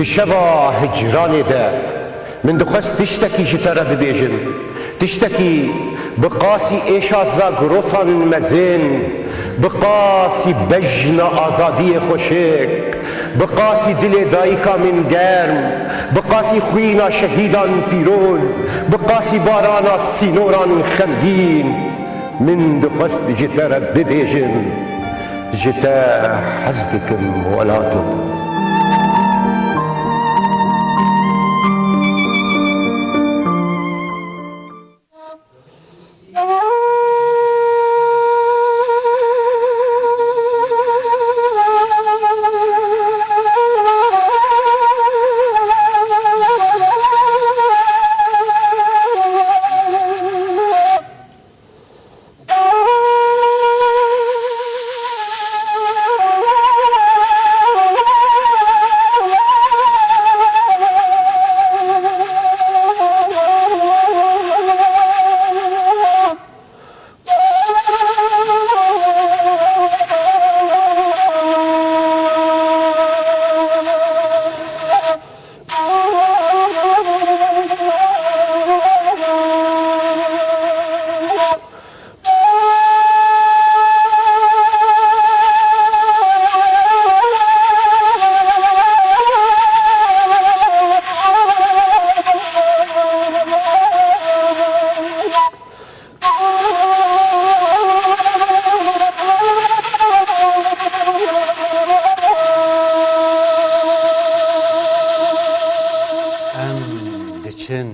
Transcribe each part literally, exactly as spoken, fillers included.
Şeva hicranê de min dixwest tiştekî ji te re bibêjim. Tiştekî bi qasî êşa zagrosan mezin, bi qasî bejna azadiyê xweşik, bi qasî dilê dayika min germ, bi qasî xwîna şehîdan pîroz, bi qasî barana sînoran xemgîn. Min dixwest ji te re bibêjim, ji te hez dikim welato. Em diçin.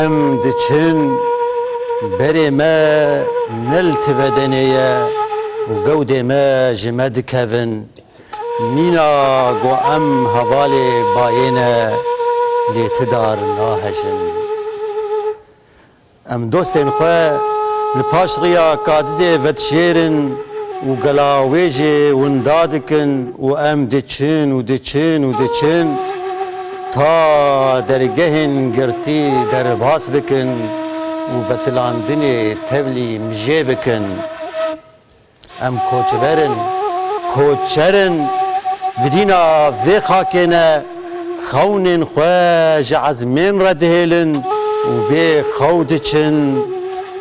Em diçin, berê me ne li ti bedenê ye û gewdê me ji me dikevin. Mîna ku em hevalê bayê ne, lê ti dar nahejin. Em dostên xwe li paş riya Kadizê vedişêrin û gela wê jî winda dikin û em diçin û diçin û diçin ta dergehên girtî derbas bikin û betilandinê tevlî mijê bikin. Em koçber in, koçer in, vidîna vê xakê ne, xewnên xwe ji ezmên re dihêlin û bê xew diçin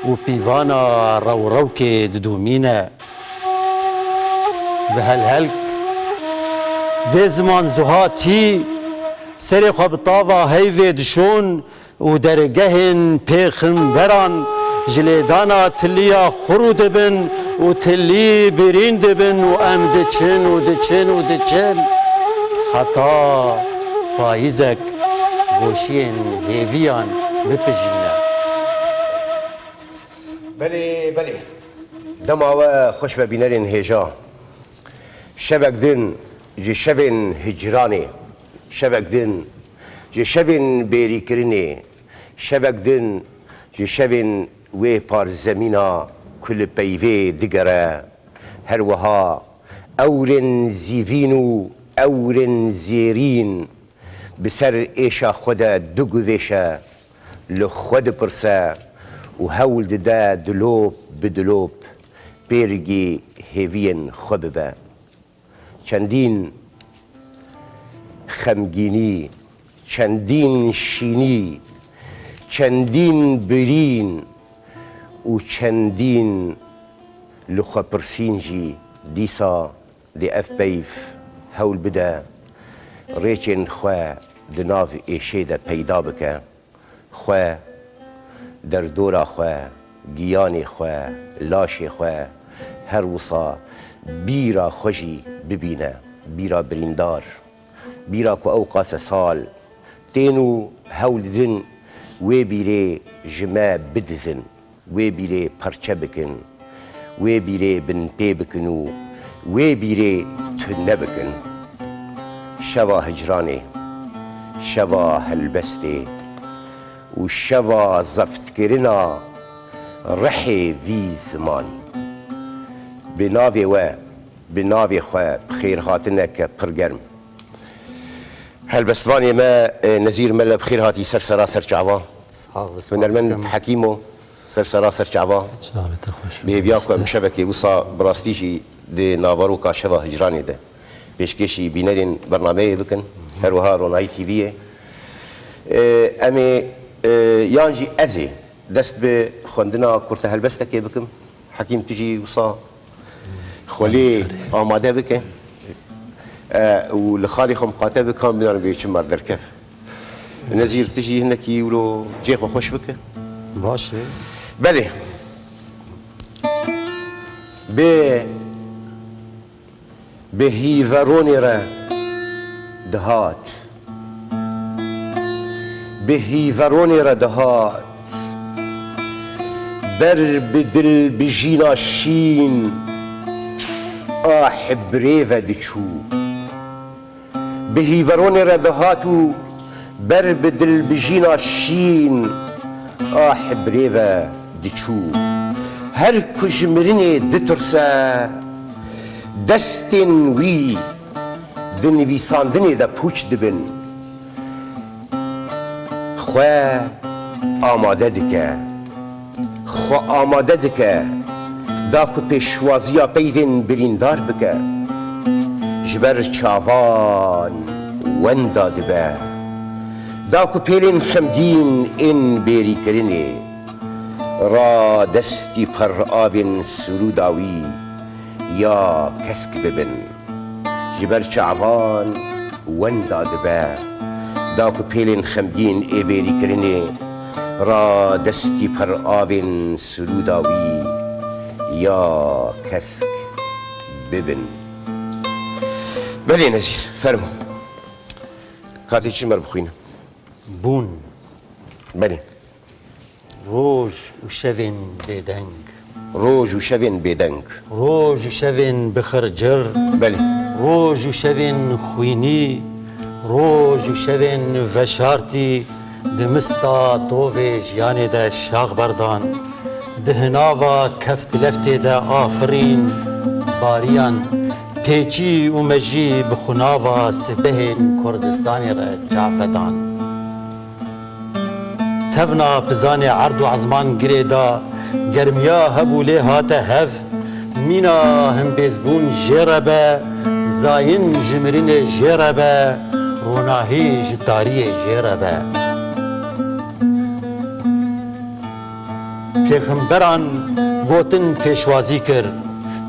û pîvana rewrewkê didomîne. Bi helhelk vê ziman zuhatî serê xwe bi tava heyvê dişon û dergehên pêxemberan ji lêdana tiliya xurû dibin û tilî birîn dibin û em diçin û diçin û diçin heta payîzek goşiyên hêviyan bipijîne. Belê, belê. Dema we xweş be bînerên hêja. Şevek din ji şevên hicranê, şevek din ji şevên bêrîkirinê, şevek din ji şevên wê parzemîna ku li peyvê digere, her wiha ewrên zîvîn û ewrên zêrîn bi ser êşa xwe de diguvêşe, li xwe dipirse û hewl dide dilop bi dilop pêrgî hêviyên xwe bibe. Çendîn xemgînî, çendîn şînî, çendîn birîn û çendîn li xwe pirsîn jî dîsa dê ev peyv hewl bide rêçên xwe di nav êşê de peyda bike. Xwe, derdora xwe, giyanê xwe, laşê xwe, her wisa bîra xwe jî bibîne, bîra birîndar, bîra ku ew qase sal tên û hewl didin wê bîrê ji me bidizin, wê bîrê perçe bikin, wê bîrê binpê bikin û wê bîrê tune bikin. Şeva hicranê, şeva helbestê, û şeva zeftkirina rihê vî zimanî. Bi navê we, bi navê xwe bi xêrhatineke pir germ. Helbestvanê me, e, Nezîr Mele, bi xêr hatî ser sera ser çava. Sağ ol, spas dikim. Hunermend Hekîmo, ser sera ser çava. Çavê te xweş be. Bi hêviya ku em şevekê wisa bi rastî jî di navaroka şeva hicranê de pêşkêşî bînerên bernameyê bikin, her wiha Ronahî T V'yê. E, em ê, e, yan jî ez ê dest bi xwendina kurte helbestekê bikim. Hekîm, tu jî wisa xwelê amade bike. E, û li xalê xwe miqate bike, em bizanin vê çi mer derkeve. Nezîr, tu jî hinekî wilo cê xwe xweş bike. Baş e. Belê. Bi, bi hîveronê re dihat. Bi hîveronê re dihat. Ber bi dilbijîna şîn a hibrê ve diçû. Bi hîveronê re dihat û ber bi dilbijîna şîn a hibrê ve diçû. Her ku ji mirinê ditirse, destên wî di nivîsandinê de pûç dibin. Xwe amade dike. Xwe amade dike, da ku pêşwaziya peyvên birîndar bike. Ji ber çavan wenda dibe, da ku pêlên xemgîn ên bêrîkirinê radestî per avên sirûda wî ya kesk bibin. Ji ber çavan wenda dibe, da ku pêlên xemgîn ê bêrîkirinê radestî per avên sirûda wî ya kesk bibin. Belê Nezîr, fermo. Katê çi mer bixwîne? Bûn. Belê. Roj û şevên bêdeng. Roj û şevên bêdeng. Roj û şevên bi xircir. Belê. Roj û şevên xwînî. Roj û şevên veşartî di mista tovê jiyanê de şax berdan. Di hinava keft leftê de afirîn, bariyan. Pêçî û mejî bi xunava sibehên Kurdistanê re çav vedan. Tevna pizanê erd û ezman girê da, germiya hebûlê hate hev, mîna himbêzbûn jê re be, zayîn ji mirinê jê re be, ronahî ji tariyê jê re be. Pêxemberan gotin pêşwazî kir,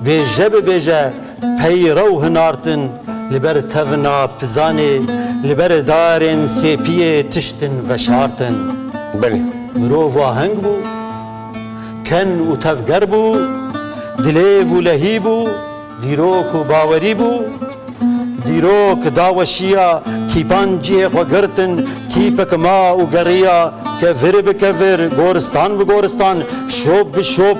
bêje bibêje peyrew hinartin, li ber tevna pizanê, li ber darên sêpiyê tiştin veşartin. Belê. Mirov aheng bû, ken û tevger bû, dilêv û lehî bû, dîrok û bawerî bû. Dîrok daweşiya, tîpan cihê xwe girtin, tîpek ma û geriya, kevir bi kevir, goristan bi goristan, şop bi şop,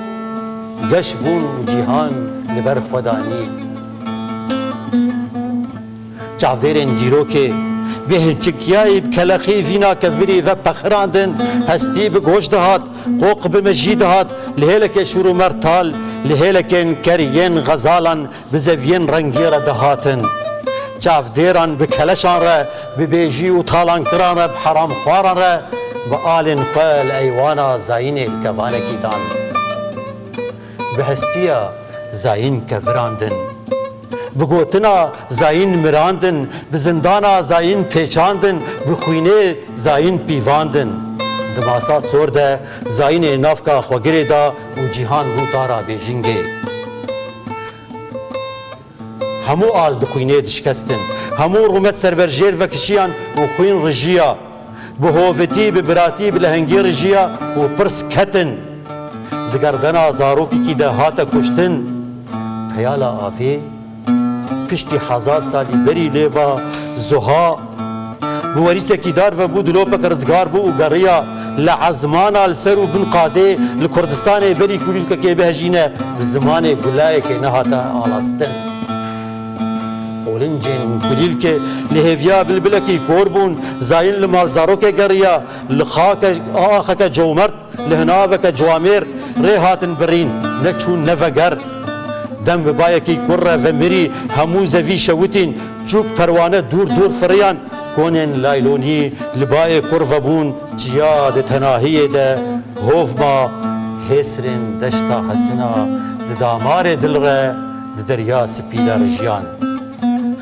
geş bûn û cîhan li ber xwe danî. Çavdêrên dîrokê, bi hinçikiyayî bi kelexî vîna kevirî ve pexirandin, hestî bi goş dihat, qoq bi mejî dihat, li hêlekê şûr û mertal, li hêlekên keriyên xezalan, bi zeviyên rengî re dihatin. Çavdêran bi keleşan re, bi bêjî û talankiran re, bi heramxwaran re, bi alên xwe li eywana zayînê li kevanekî dan. Bi hestiya zayîn kevirandin. Bi gotina zayîn mirandin, bi zindana zayîn pêçandin, bi xwînê zayîn pîvandin. Di masa sor de zayînê navka xwegirê da û cîhan bû tara bêjingê. Hemû al di xwînê dişkestin. Hemû rûmet serberjêr vekişiyan û xwîn rijiya. Bi hovitî, bi biratî, bi lehengî rijiya û pirs ketin. Di gerdena zarokekî de hate kuştin. Peyala avê piştî hezar salî berî lê va zuha. Bi werîsekî dar ve bû, dilopek rizgar bû û geriya. Li ezmana li ser û bin qadê li Kurdistanê berî kulîlkekê bihejîne, bi zimanê gulayekê nehate alastin. Qolincên kulîlkê li hêviya bilbilekî kor bûn, zayîn li malzarokê geriya, li xake, axeke comert, li hinaveke ciwamêr rê hatin birîn, ne çûn ne veger. Dem bi bayekî kur re vemirî, hemû zevî şewitîn, çûk perwane dûr dûr firiyan, konên laylonî li bayê kur vebûn, çiya di tenahiyê de hov ma, hêsrên deşta hesina di damarê dil re, di derya spî de rijiyan.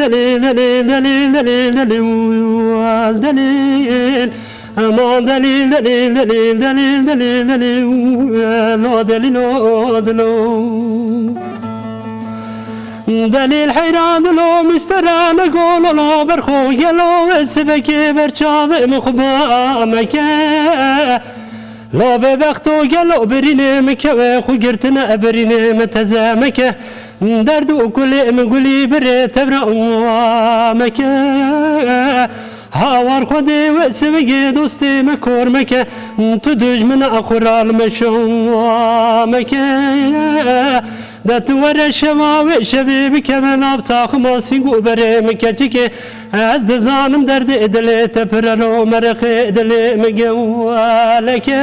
delîl, delîl, delîl, delîl, delîl, delîl, delîl, delîl. Eman delîl, delîl, delîl, delîl, delîl, delîl, lo delîl, o dilo. Delîl heyran dilo, mistera ne golo, lo berxo gelo, sivekê ber çavê min xwe ba meke. Lo bêbexto gelo birînê min kewe xwe girtine, birînê min teze meke. Derd û kulê min gulî birê tevra meke. Hawar Xwedê we sivigê dostê me kor meke. Tu dijmina xwe ra li me şewa meke. De tu were şeva wê şevê bikeve nav taxima sîng û berê min keçikê. Ez dizanim derdê dilê te pir e lo merexê dilê min geweleke.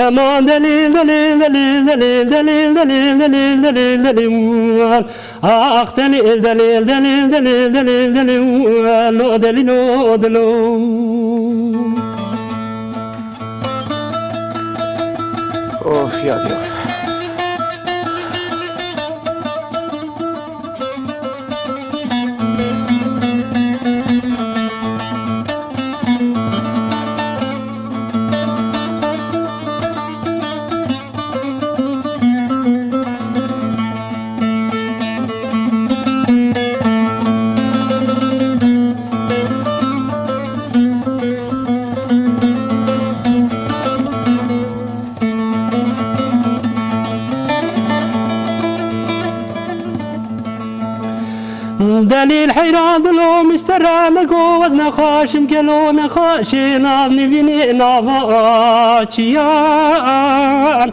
Eman delîl, delîl, delîl, delîl, delîl, delîl, delîl, delîl, delîl, delîl. Ax delîl, delîl, delîl, delîl, delîl, delîl, lo delîl, o dilo. Of ya, ya. Delîl heyran dilo, mistera me go ez nexaşim gelo, nexaşê nav nivînê nava çiyan.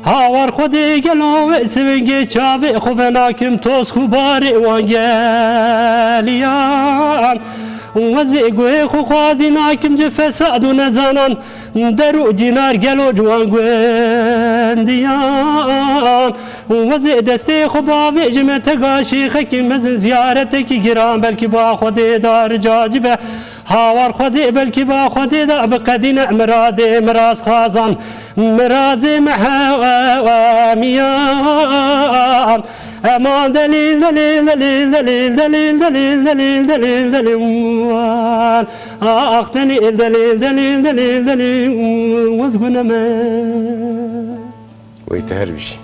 Hawar Xwedê gelo wê sivingê çavê xwe venakim toz xûbarê wan geliyan. Wezê guhê xwe xwazî nakim ji fesad û nezanan. Der û cînar gelo ciwan gundiyan. Wezê destê xwe bavê ji me tega şêxekî mezin ziyaretekî giran belkî ba Xwedê dar cacibe. Hawar Xwedê belkî ba Xwedê da biqedîne miradê miraz xazan. Mirazê me hemiyan. Eman delîl, delîl, delîl, delîl, delîl, delîl, delîl, delîl, delîl, delîl, wan. Ax delîl, delîl, delîl, delîl, delîl, wez gune me. Wey te her bijî.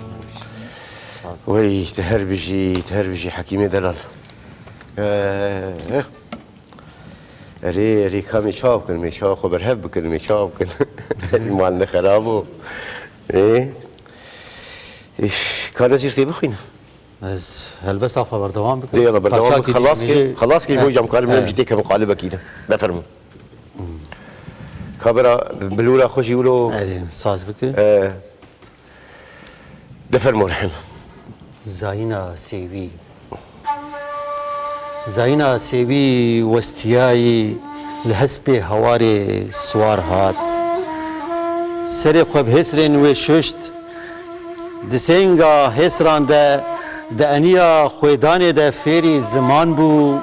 Wey te her bijî, te her bijî Hekîmê delal. Eh, eh. Erê, erê, ka me çawa bikin, me çawa xwe berhev bikin, me çawa bikin. Mal ne xerab o. Ê? Îf, ka Nezîr tê bixwîne. Ez helbesta xwe berdewam bikim. Dê, yala, berdewam bik. Parçakî Xelas dî kir, jî xelas kir, he, bo camkarê min he. Jî têkevin qalibekî de. Befermo. Kabera bilûra xwe jî wilo. Erê, saz bike. E, De fermo Rehim. Zayîna Sêwî. Zayîna Sêwî westiyayî li hespê hewarê siwar hat. Serê xwe bi hêsrên wê şuşt. Di sênga hêsran de, di eniya xwêdanê de fêrî ziman bû.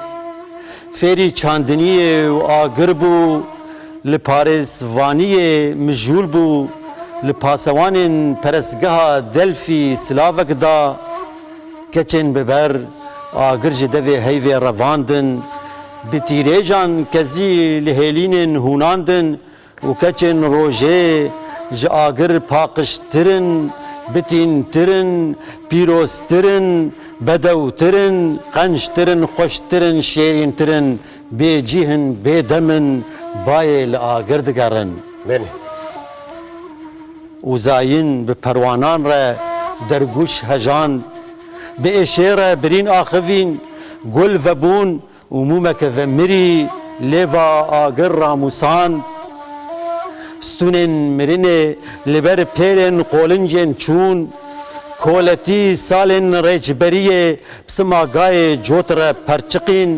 Fêrî çandiniyê û agir bû, li parêzvaniyê mijûl bû, li pasewanên perestgeha Delfî silavek da, keçên bi ber agir ji devê heyvê revandin, bi tîrêjan kezî li hêlînên hûnandin, û keçên rojê ji agir paqijtir in, bitîntir in, pîroztir in, bedewtir in, qenctir in, xweştir in, şêrîntir in, bêcîh in, bêdem in, bayê li agir digerin. Belê. Û Zayîn bi perwanan re dergûş hejand, bi êşê re birîn axivîn, gul vebûn, û mûmeke vemirî lêva agir ramûsand. Stûnên mirinê li ber pêlên qolincên çûn, koletî salên rêçberiyê bi sima gayê cot re perçiqîn,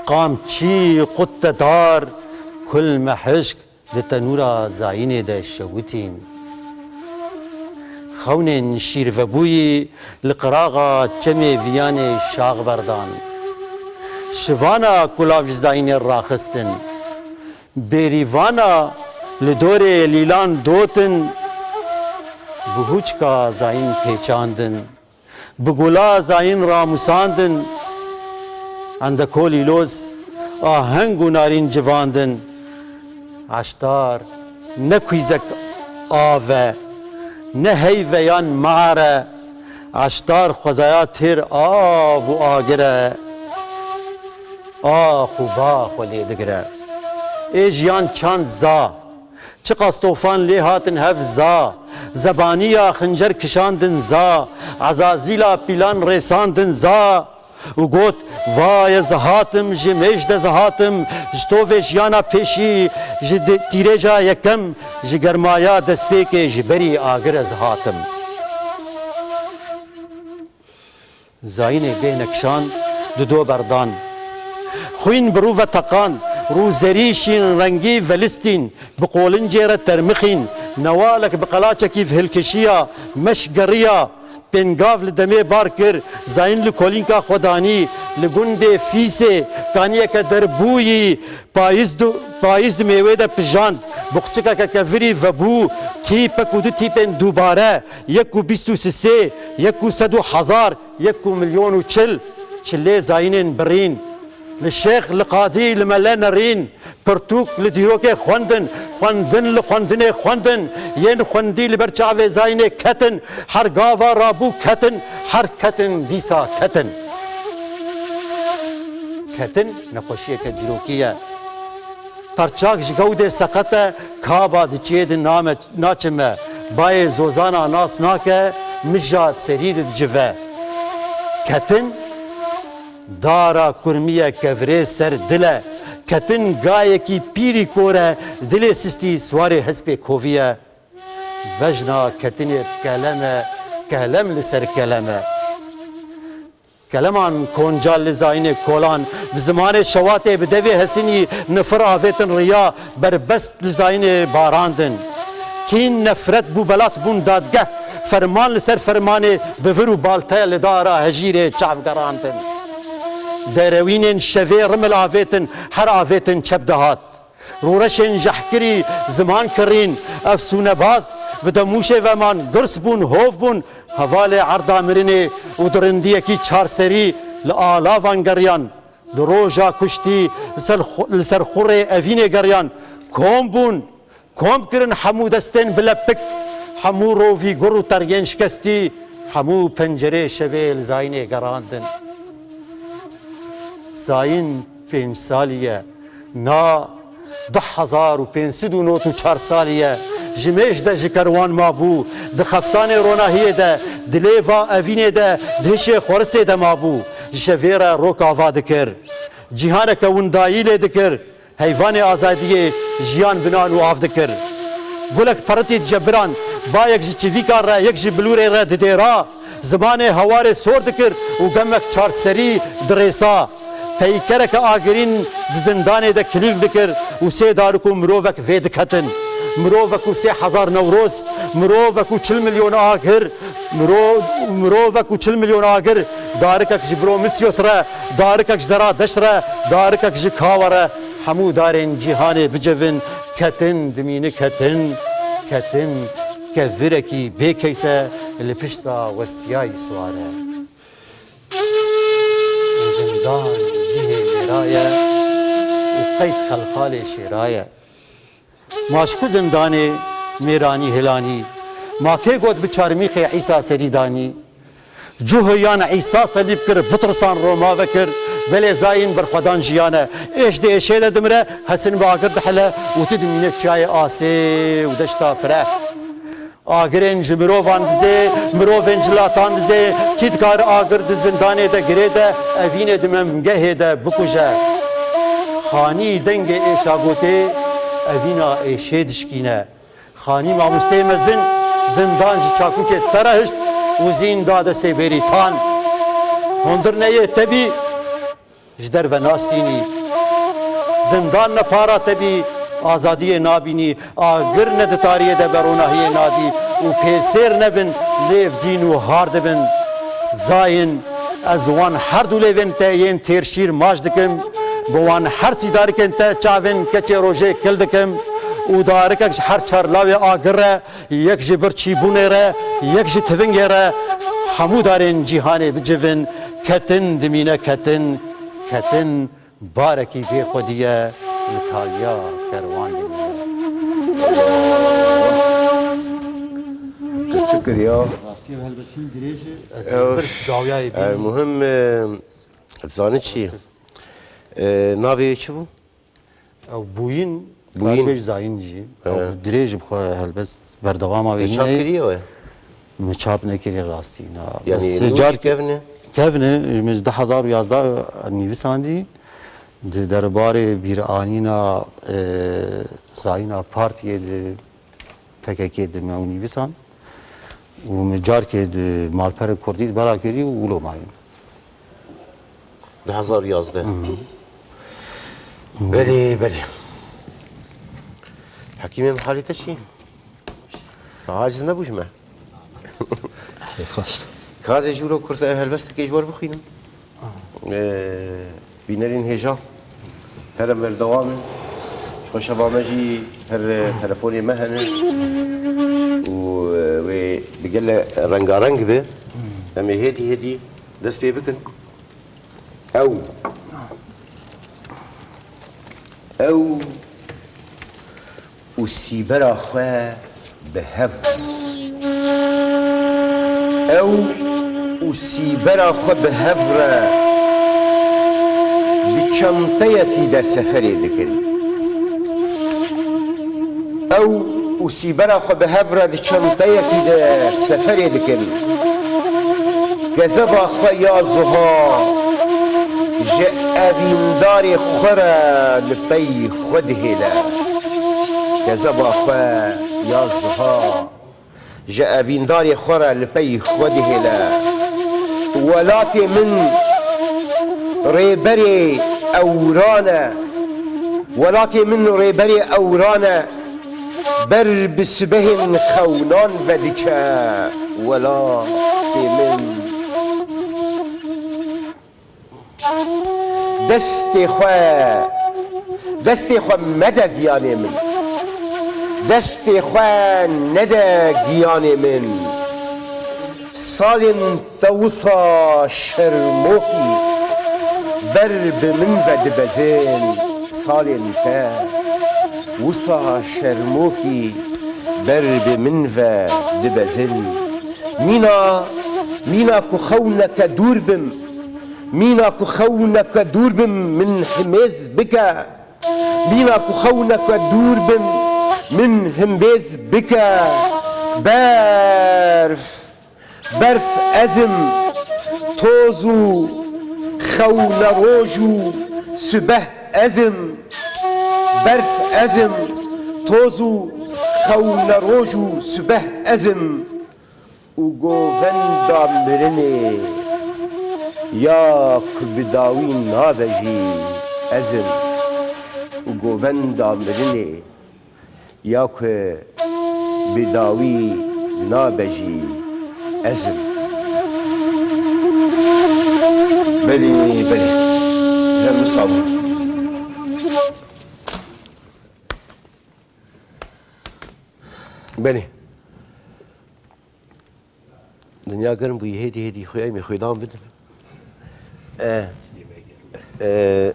qamçî, quttedar, kul mehişk, di tenûra Zayînê de şewitîn. Xewnên şîrvebûyî li qiraxa çemê Viyanê şax berdan. Şivana kulav ji Zayînê raxistin. Bêrîvana li dorê lîlan dotin. Bi hûçka Zayîn pêçandin. Bi gula Zayîn ramûsandin, endeko lîloz, aheng û narîn civandin. Eştar ne kûyzek av e, ne heyv e yan mar e. Eştar xwezaya têr av û agir e. Ax û bax xwe lê digire. Ê jiyan çand za. Çiqas tofan lê hatin hev za, zebaniya xincer kişandin za, ezazîla pîlan rêsandin za û got, va ez hatim, ji mêj de ez hatim, ji tovê jiyana pêşî, ji di-, tîrêja yekem, ji germaya destpêkê, ji berî agir ez hatim. Zayînê bêhne kişand, dido berdan. Xwîn bi rû ve teqand, rû zerî şîn rengî velistîn, bi qolincê re termixîn, newalek bi qelaçekî hilkişiya, meş geriya, pêngav li demê bar kir, Zayîn li kolînka xwe danî, li gundê Fîsê, kaniyeke derbûyî, payîz du-, payîz di mêwê de pijand, buqçikeke kevirî vebû, tîpek û du tîpên dubare, yek û bîst û sisê, yek û sed û hezar, yek û milyon û çil, çilê Zayînên birîn. Li şêx, li qadî, li mele nerîn, pirtûk li dîrokê xwendin, xwendin li xwendinê xwendin, yên xwendî li ber çavê Zayînê ketin, her gava rabû ketin, her ketin dîsa ketin. Ketin nexweşiyeke dîrokî ye. Perçak ji gewdê seqet e, kaba diçê di name, naçime. Bayê zozana nas nake, mija serî di dicive. Ketin, dara kurmiye kevirê ser dil e. Ketin gayekî pîrî kor e, dilê sistî siwarê hespê kovî ye. Bejna ketinê bi kelem e, kelem li ser kelem e. Keleman koncal li zayînê kolan, bi zimanê şewatê, bi devê hesinî nifir avêtin riya, berbest li zayînê barandin. Kîn, nefret bû, belat bûn dadgeh, ferman li ser fermanê, bi vir û baltaya li dara hejîrê çav gerandin. Derewînên şevê rimil avêtin, her avêtin çep dihat. Rûreşên jehkirî ziman kirîn, efsûnebaz, bi demûşê ve man girs bûn, hov bûn, hevalê erda mirinê û di rindiyekî çarserî li alavan geriyan. Li roja kuştî li ser xu-, li ser xurê evînê geriyan. Kom bûn, kom kirin hemû destên bi lepik, hemû rovî gur û teriyên şikestî, hemû pencerê şevê li zayînê gerandin. Zayîn pênc salî ye. Na du hezar û pênc sed û nod û çar salî ye. Ji mêj de ji kerwan mabû. Di xeftanê ronahiyê de, di lêva evînê de, di hişê xwerisê de mabû. Ji şevê re rok ava dikir. Cîhaneke windayî lê dikir. Heyvanê azadiyê jiyan bi nan û av dikir. Gulek peritî dicebiran, bayek ji çivîka re, yek ji bilûrê re didêra. Zimanê hewarê sor dikir û gemek çarserî dirêsa. Peykereke agirîn di zindanê de kilîl dikir û sê darik û mirovek vê diketin. Mirovek û sê hezar Newroz, mirovek û çil milyon agir, miro-, mirovek û çil milyon agir, darikek ji Bromisyos re, darikek ji Zeradeşt re, darikek ji Kawa re, hemû darên cîhanê bicivin, ketin, dimîni ketin, ketin, kevirekî bê keyse li pişta wesiyayî siwar e. Zindan cihê mêra ye û qeyd xelxalê şêra ye. Ma ji ku zindanê mêranî hilanî? Ma kê got bi çarmîxê Îsa serî danî? Cuh yan Îsa selîb kir, bitirsan Roma vekir, belê zayîn berxwedan jiyan e. Êş di êşê de dimire, hesin bi agir dihile û tu dimîne çiyayê asê û deşta fireh. Agirên ji mirovan dizê, mirovên ji latan dizê, kî dikare agir di zindanê de girê de, evînê di memgehê de bikuje? Xanî dengê êşa gotê, evîna êşê dişkîne. Xanî mamosteyê mezin, zindan ji çakûçê te re hişt û zîn da destê bêrîtan. Hundir neyê te bî, ji derve nastînî. Zindan ne para te bî, azadiyê nabînî. Agir ne di tariyê de be ronahiyê nadî û pêsêr nebin, lêv dîn û har dibin. Zayîn, ez wan her du lêvên te yên têrşîr maç dikim, bi wan her sî darikên te çavên keçê rojê kil dikim û darikek ji her çar lawê agir re, yek ji birçîbûnê re, yek ji tivingê re, hemû darên cîhanê bicivin, ketin dimîne ketin, ketin barekî bê xwedî ye, li taliya kerwan dimîne. Şikir ya. Rastî ew helbestîn dirêj e, ez Ew, vir dawiyayê ew bînim. Muhim, e, zanî çi ye? E, navê wê çi bû? Ew bûyîn, Bûyîn. Karibêj zayîn jî. He. Ew dirêj bi xwe helbest berdewama wê Te çap nîne. Kiriye we? Min çap nekiriye rastî, na. Yanî Bes nû car jî kevne? Kevne, min ji du hezar û yazdeh nivîsandî. Di derbarê bîranîna, e, zayîna partiyê di P K K di me ew nivîsan. Û min carkê di malperê kurdî di bela kirî û wilo mayî. Du hezar û yazdeh. Hı hı. Belê, belê. Hekîmê min, halê te çi? Te aciz nebû ji me? Hê xweş. Kazê jûro kurte ev helbestekê ji we re bixwînim. Ee, bînerên hêja, here berdewam in. Ji xwe şeva me jî her, e, telefonê me hene. Û, e, wê bi gele rengareng be. Em ê hêdî hêdî dest pê bikin. Ew. Ew û sîbera xwe bi hev re. Ew û sîbera xwe bi hev re di çanteyekî de seferê dikin. Ew û sîbera xwe bi hev re di çanteyekî de seferê dikin. Kezeba xwe ya zuha ji evîndarê xwe re li pey xwe dihêle. Kezeba xwe ya zuha Ji evîndarê xwe re li pey xwe dihêle. Welatê min rêberê ewran e. Welatê min rêberê ewran e. Ber bi sibehên xewnan vediçe welatê min. Destê xwe, destê xwe mede giyanê min. Destê xwe nede giyanê min. Salên te wisa şermokî ber bi min ve dibezin. Salên te wisa şermokî ber bi min ve dibezin. Mîna, mîna ku xewneke dûr bim. Mîna ku xewneke dûr bim, min himêz bike. Mîna ku xewneke dûr bim, min himêz bike. Berf, berf ez im, toz û xewneroj û sibeh ez im. Berf ez im, toz û xewneroj û sibeh ez im. Û govenda mirinê ya ku bi dawî nabe jî ez im. Û govenda mirinê ya ku bi dawî nabe jî ez im. Belê, belê. Her wisa bû. Belê. Dinya germ bûyî, hêdî hêdî xwe em ê xwêdan bidin. E, e,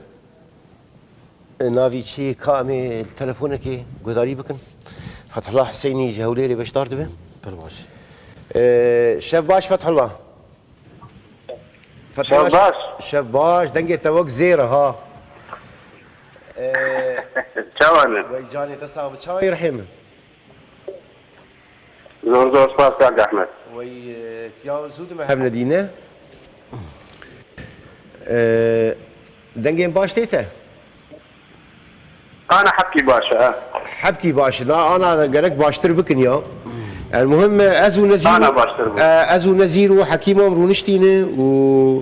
e, navî çi ka em ê li telefonekê guhdarî bikin. Fethullah Hüseyinî ji Hewlêrê beşdar dibe. Pir baş. E, şev baş Fethullah. Fethullah, şev baş. Şev baş, dengê te wek zêr e ha. E, çawa ne? Wey canê te sax bi. Çawa yî rihê min? Zor zor spas kak Ahmet. Wey, e, ya zû dime hev nedîne. E, dengên baş tê te? Ana hepkî baş e, ha. Hepkî baş e. Da ana gerek baştir bikin ya. El muhim, e, ez û Nezîr Ana û, baştir bû. E, ez û Nezîr û Hekîm em rûniştîne û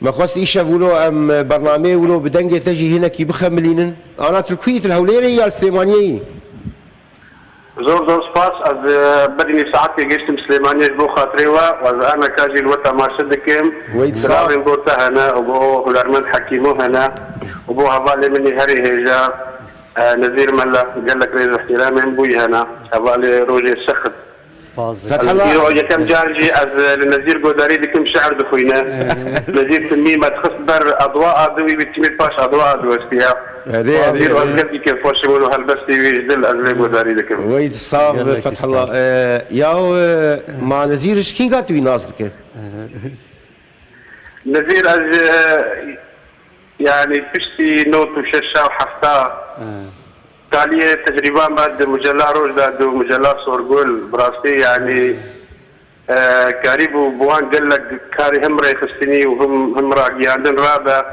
me xwest îşev wilo em bernameyê wilo bi dengê te jî hinekî bixemilînin. Ana tu li ku yî, tu li Hewlêrê yî ya li Silêmaniyê yî? Zor zor spas. Ez, e, berî nîv saetê gihiştim Silêmaniyê ji bo xatirê we. Ez aneka jî li we temaşe dikim. Wey sağ. Silavên bo te hene û bo hunermend Hekîmo hene û bo hevalê min ê herî hêja, e, Nezîr Mela, gelek rêz û ihtiramên bo wî hene. Hevalê rojê sext. Spas dikim. Fethallah. Îro yekem car jî ez li Nezîr godarî dikim, şi'r dixwîne. Nezîr timî me dixist ber edwa adi wî, wî timî paş edwa adi westiya. Erê, erê, Nezîr erê. Ez gelkî kêfxweş im û helbestê wî ji dil ez lê godarî dikim. Wey sax be Gelekî Fethallah. Spas. Ee, ya, e, ma Nezîr ji kînga tu wî nas dike? Nezîr ez, e, yanî piştî not û şeş û hefta He. Taliyê tecrîba me di Micella Roj de, di Micella Sorgul, bi rastî, yanî, e, karîbû bi wan gelek karî him rêxistinî û him, him ragiyandin rabe.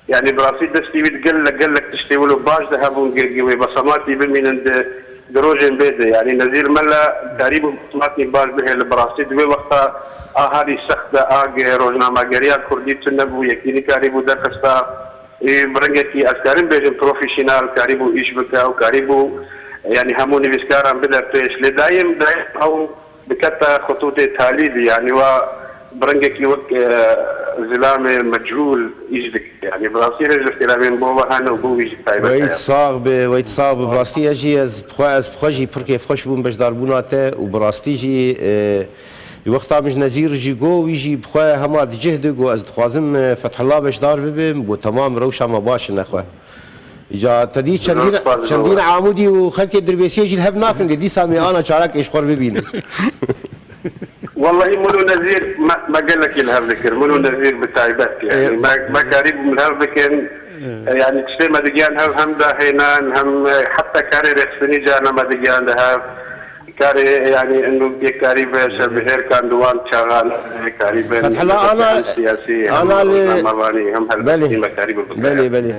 Yanî bi rastî destî wî di gelek, gelek tiştê wilo baş de hebûn, ge-, ge wê besematî bimînin di, di rojên bê de. Yanî Nezîr Mela karîbû besematî baş bihêle, bi rastî di wê wexta a herî sext de, a ge rojnamegeriya kurdî tune bû, yekî nikarîbû derxista. Ê, bi rengekî ez karim bêjim profesyonel karîbû îş bike û karîbû, yanî hemû nivîskaran bide pêş. Lê dayêm, dayêm ew dikete xitûtê talî de, yanî wa bi rengekî wek, e, zilamê mechûl îş dike. Yanî bi rastî rêz û ihtiramên bo we hene û bo wî jî taybet Weyt heye. Sax be, weyt sax be. Bi rastî ez jî, ez bi xwe, ez bi xwe jî pir kêfxweş bûm beşdarbûna te û bi rastî jî, e, Wexta min ji Nezîr jî got, wî jî bi xwe hema di cih de got, ez dixwazim, e, Fethullah beşdar bibim, got, temam, rewşa me baş e nexwe. Îca te dî çendîn, Zor spas, çendîn zor. Amûdî û xelkê Dirbêsiyê jî li hev nakin, lê dîsa em ê ana çarekê ji xwe re bibînin. Wellahî min û Nezîr me, me gelekî li hev dikir. Min û Nezîr bi taybet, yanî Ê, me, me karîbûn li hev bikin. Ê. E, yanî tiştê me digiyan hev hem dahênan, hem, e, heta karê rêxistinî carna me digiyan di hev. Karê, yanî, inu pê karî be şebihêr kan di wan çaxan, e, karî be Fethullah, ana, hem siyasî, hem ana li, rojnamevanî, hem helbestî belê. Me karî be bikare. Belê, belê.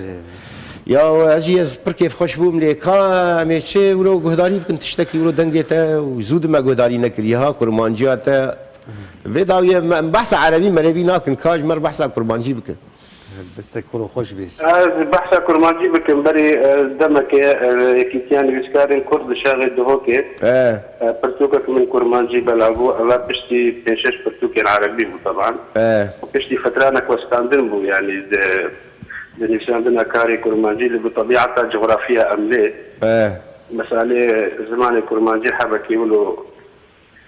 Ya ez jî ez pir kêfxweş bûm lê ka em ê çi wilo guhdarî bikin tiştekî wilo dengê te û zû dime guhdarî nekiriye ha kurmanciya te. Vê dawiyê me, em behsa erebî merebî nakin, ka ji me re behsa kurmancî bikin. Bes te kuro xweş bê. Ez behsa kurmancî bikim, berî, e, demekê, e, Yekîtiya Nivîskarên Kurd li şexê Duhokê, E, e, pirtûkek min kurmancî belav bû. Eva piştî pênc şeş pirtûkên erebî bû teban. E. Û piştî fitranek westandin bû, yanî di, di nivîsandina karê kurmancî li bi tebîeta cografiya em lê. E. Meselê zimanê kurmancî hebekî wilo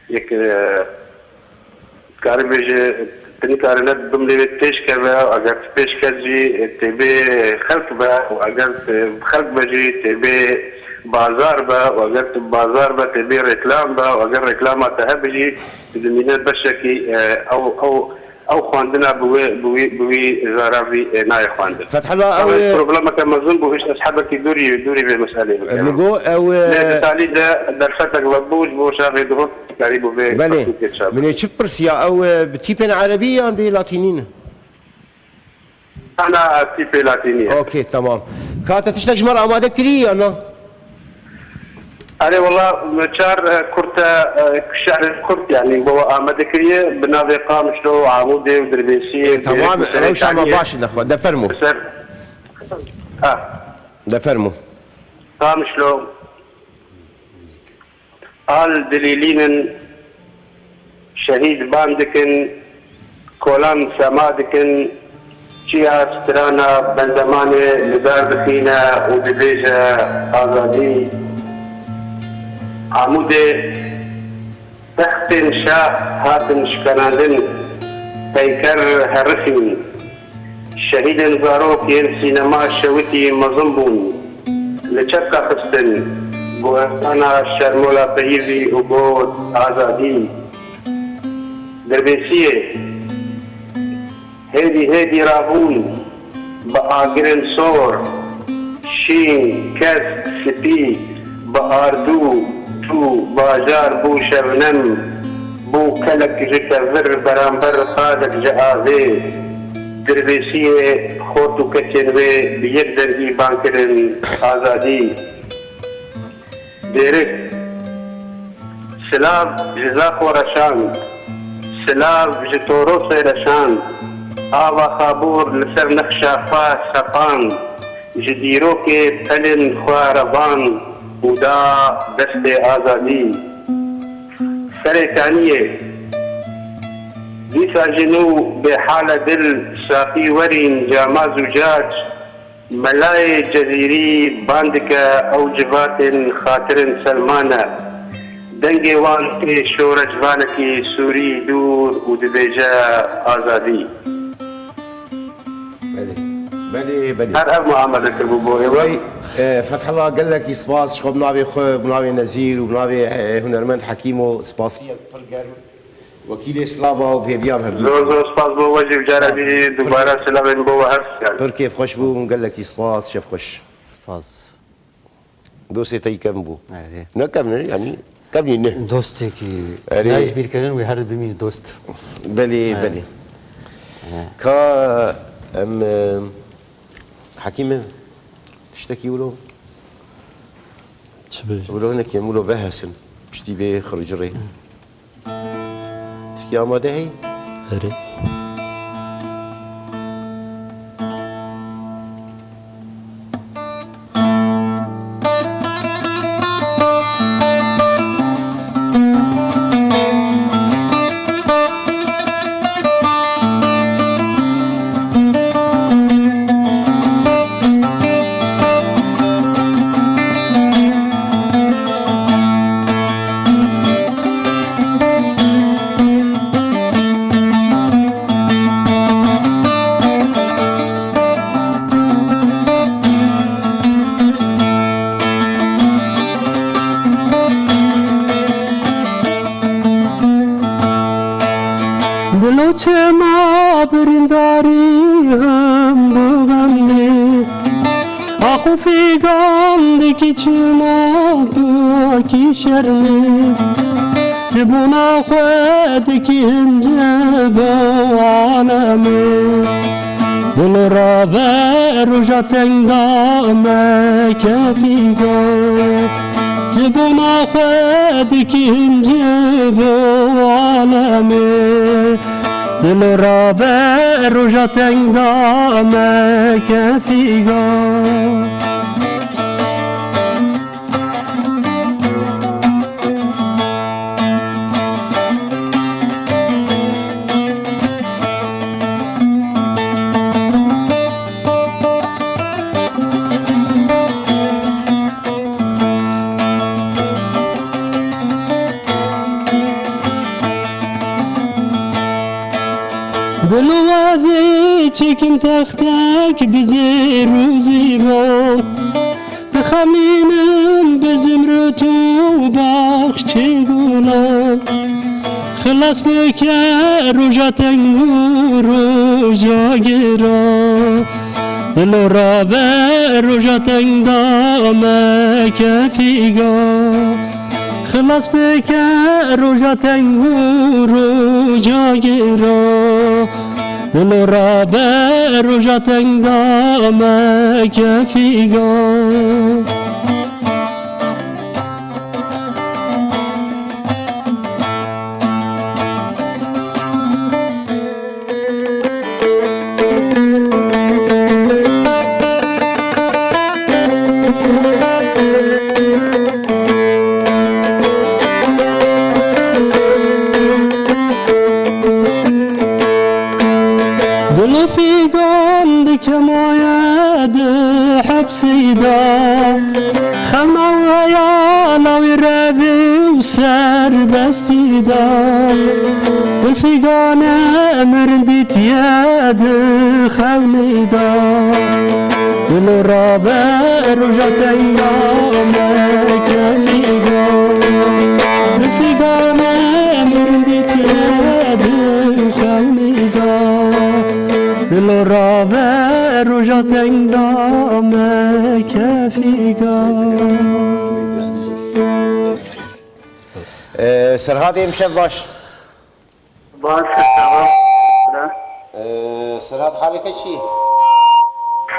yek, e, Dikarî bêje, tu nikarî ne bimlê wê pêş keve, eger tu pêş ket jî, e, tê bê xelk be, û eger tu xelk be jî, tê bê bazar be, û eger tu bazar be, tê bê reklam be, û eger reklama te hebe jî, tu dimîne beşekî, e, ew, ew, ew xwendina bi wê, bi wî, bi wî zaravî, e, nayê xwendin. Fethullah, ew, Ew e, problemeke mezin bû, hişt ez hebekî dûrî, dûrî vê meselê bikim. Min got, ew, e, Lê di talî de derfetek vebû, ji bo şaxê dihot. Karî bû vê Belê. Pertûkê çap Min ê bike. Çi pirsiya? Ew, e, bi tîpên erebî yan bi latînî ne? Ana tîpê latînî ye. Okey, tamam. Ka te tiştek ji me re amade kirî ya na? Erê wela me çar, e, kurte, e, şehrên kurt, yanî bo we amade kiriye, bi navê Qamişlo, Amûdê û Dirbêsiyê, E, tamam, Dêrikê û rewşa me Serêkaniyê. Baş e, nexwe. De fermo. Ser, ha. De fermo. Qamişlo. Al dilîlînin, şehîd ban dikin, kolan sema dikin, çiya strana bendemanê li dar dixîne û dibêje, Azadî! Amûdê textên şah hatin şikenandin, peyker herifîn. Şehîdên zarok yên sînema şewitî mezin bûn. Li çepka xistin, guhestana Şermola Peyivî û got, Azadî! Dirbêsiyê, hêdî hêdî rabûn, bi agirên sor, şîn, kesk, spî, bi ardû, tû, bajar bû şevnem, bû kelek ji kevir beramber qadek ji avê. Dirbêsiyê xort û keçên wê bi yek dengî ban kirin, Azadî! Dêrik, silav ji Zaxo reşand, silav ji Torosê reşand, ava Xabûr li ser nexşa xwe sepand, ji dîrokê pelên xwe revand û da destê azadî. Serêkaniyê, dîsa ji nû bêhale dil, saqî werîn, cama zûcac, Melayê Cezîrî ban dike, ew civatên xatirên Selman e. Dengê wan tê şorecvanekî sûrî dûr û dibêje, Azadî! Belê. Belê, belê. Her ev me amade kiribû bo êwe. Vay, e, Fethullah, gelekî spas, ji xwe bi navê xwe, bi navê Nezîr û bi navê, e, hunermend Hekîmo, spasiyek pir germ. Wekîlê silava û hêviya em hevdû. Zor zor spas bo we jî, cara dî dubare silavên bo we hev. Pir kêfxweş bû, gelekî spas, şevxweş. Spas. Dostê te yî kevn bû. Erê. Ne kevn e, yanî kevnî ne. Dostekî Erê. Nayê ji bîr kirin, wê her bimîne dost. Belê, Erê. Belê. Erê. Ka em, e, Hekîme, tiştekî wilo? Çi bêjim? Wilo hinekî em wilo vehesin. Piştî vê xircirê. Tişkî amade heyî? Erê. Dilo çima birîndarî hem bi xemê, ax û fîgan dikî çima dikî şermê, ji bona xwe dikî hincê bi alemê. Dilo rabe roja teng da me kefî go. Ji bo me xwe dikim ji bo alemê. Dilo rabe roja teng da me kefî go. Dilwazî çekim textek bi zêr û zîvan. Dixemînim bi zumrût û baxçê gulan. Xilas bike roja teng û roja giran. Dilo rabe roja teng da me kefî ga. Xilas bike roja teng û roja giran. Dilo rabe roja teng da me kefî ga. Dilo fîgan di kemaye di hepsî de. Xemeweya lawî revî û serbestî de. Dil fîgane mirindîtiye di xewnî de. Dilo rabe roja teng da me kefî go. Dil fîgane mirindîtiye di xewnî de. Dilo rabe roja teng da me kefî ga. Ee, Serhat, emşev baş. Baş, tamam. Ee, Serhat, halê te çi?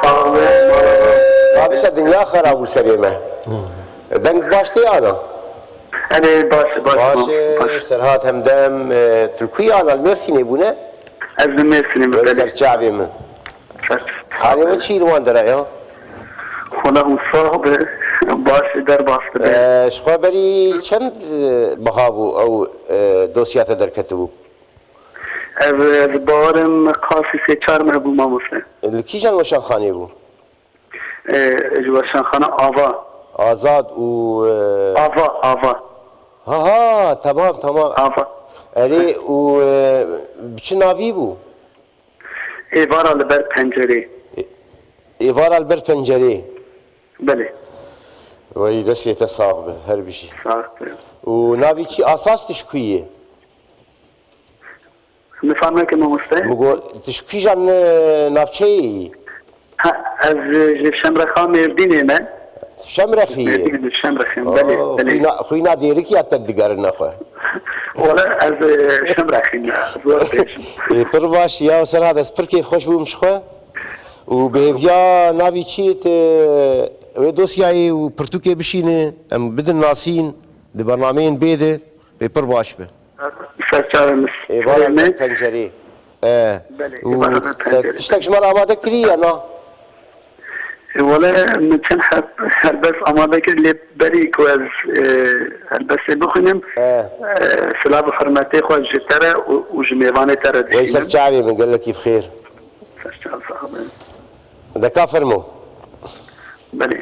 Sağ ol. Abi, se dinya xera bû serê me. Deng baş tê ana? Erê, baş, baş, Baş, baş. Ee, Serhat Hemdem, ee, tu li ku yî ana, li Mêrsînê bûne? Ez li Mêrsînê me, Wê belê. Ser çavê min. Ser çavê. Halê we çi li wan dera ya? Xwela hûn sax be, baş, derbas dibe. Ee, ji xwe berî çend, ee, biha bû ew, ee, dosya te derketibû? Ez, ez bawerim qasî sê çar meh bû, mamoste. Li kîjan weşanxanê bû? Ee, ji weşanxana Ava. Azad û, ee, Ava, Ava. Ha ha, tamam, tamam. Ava. Erê, û, ee, bi çi navî bû? Êvara li ber pencerê. Ê-, êvara li ber pencerê. Belê. Wey, destê te sax be, her bijî. Sax be. Û navî çi, asas tu ji ku yî? Nifam neke mamoste. Min got, tu ji kîjan, e, navçeyê yî? Ha, ez, e, ji Şemrexa Mêrdînê me. Şemrexî yî? Mêrdînê, Şemrexê, Oo, belê, belê. Xwîna, xwîna Dêrikî ya te digerine xwe. Wele ez, e, Şemrexî me, zor bêjim. Ê, pir baş, ya Serhat, ez pir kêfxweş bûm ji xwe. Û bi hêviya navî çi yê te wê dosyayê û pirtûkê bişîne, em bidin nasîn, di bernameyên bê de, wê pir baş be. Serçavê min. Êvara pencerê. E, Belê, û êvara te pencerê. Tiştek ji me re amade kirî ya na? E, wele min çend heb-, helbest amade kir, lê berî ku ez, e, helbestê bixwînim, E. e, silav û hurmetê xwe ji te re û, û ji mêvanê te re Wey dişînim. Serçavê min, gelekî bi xêr. Serçav sax be. Deka fermo. Belê.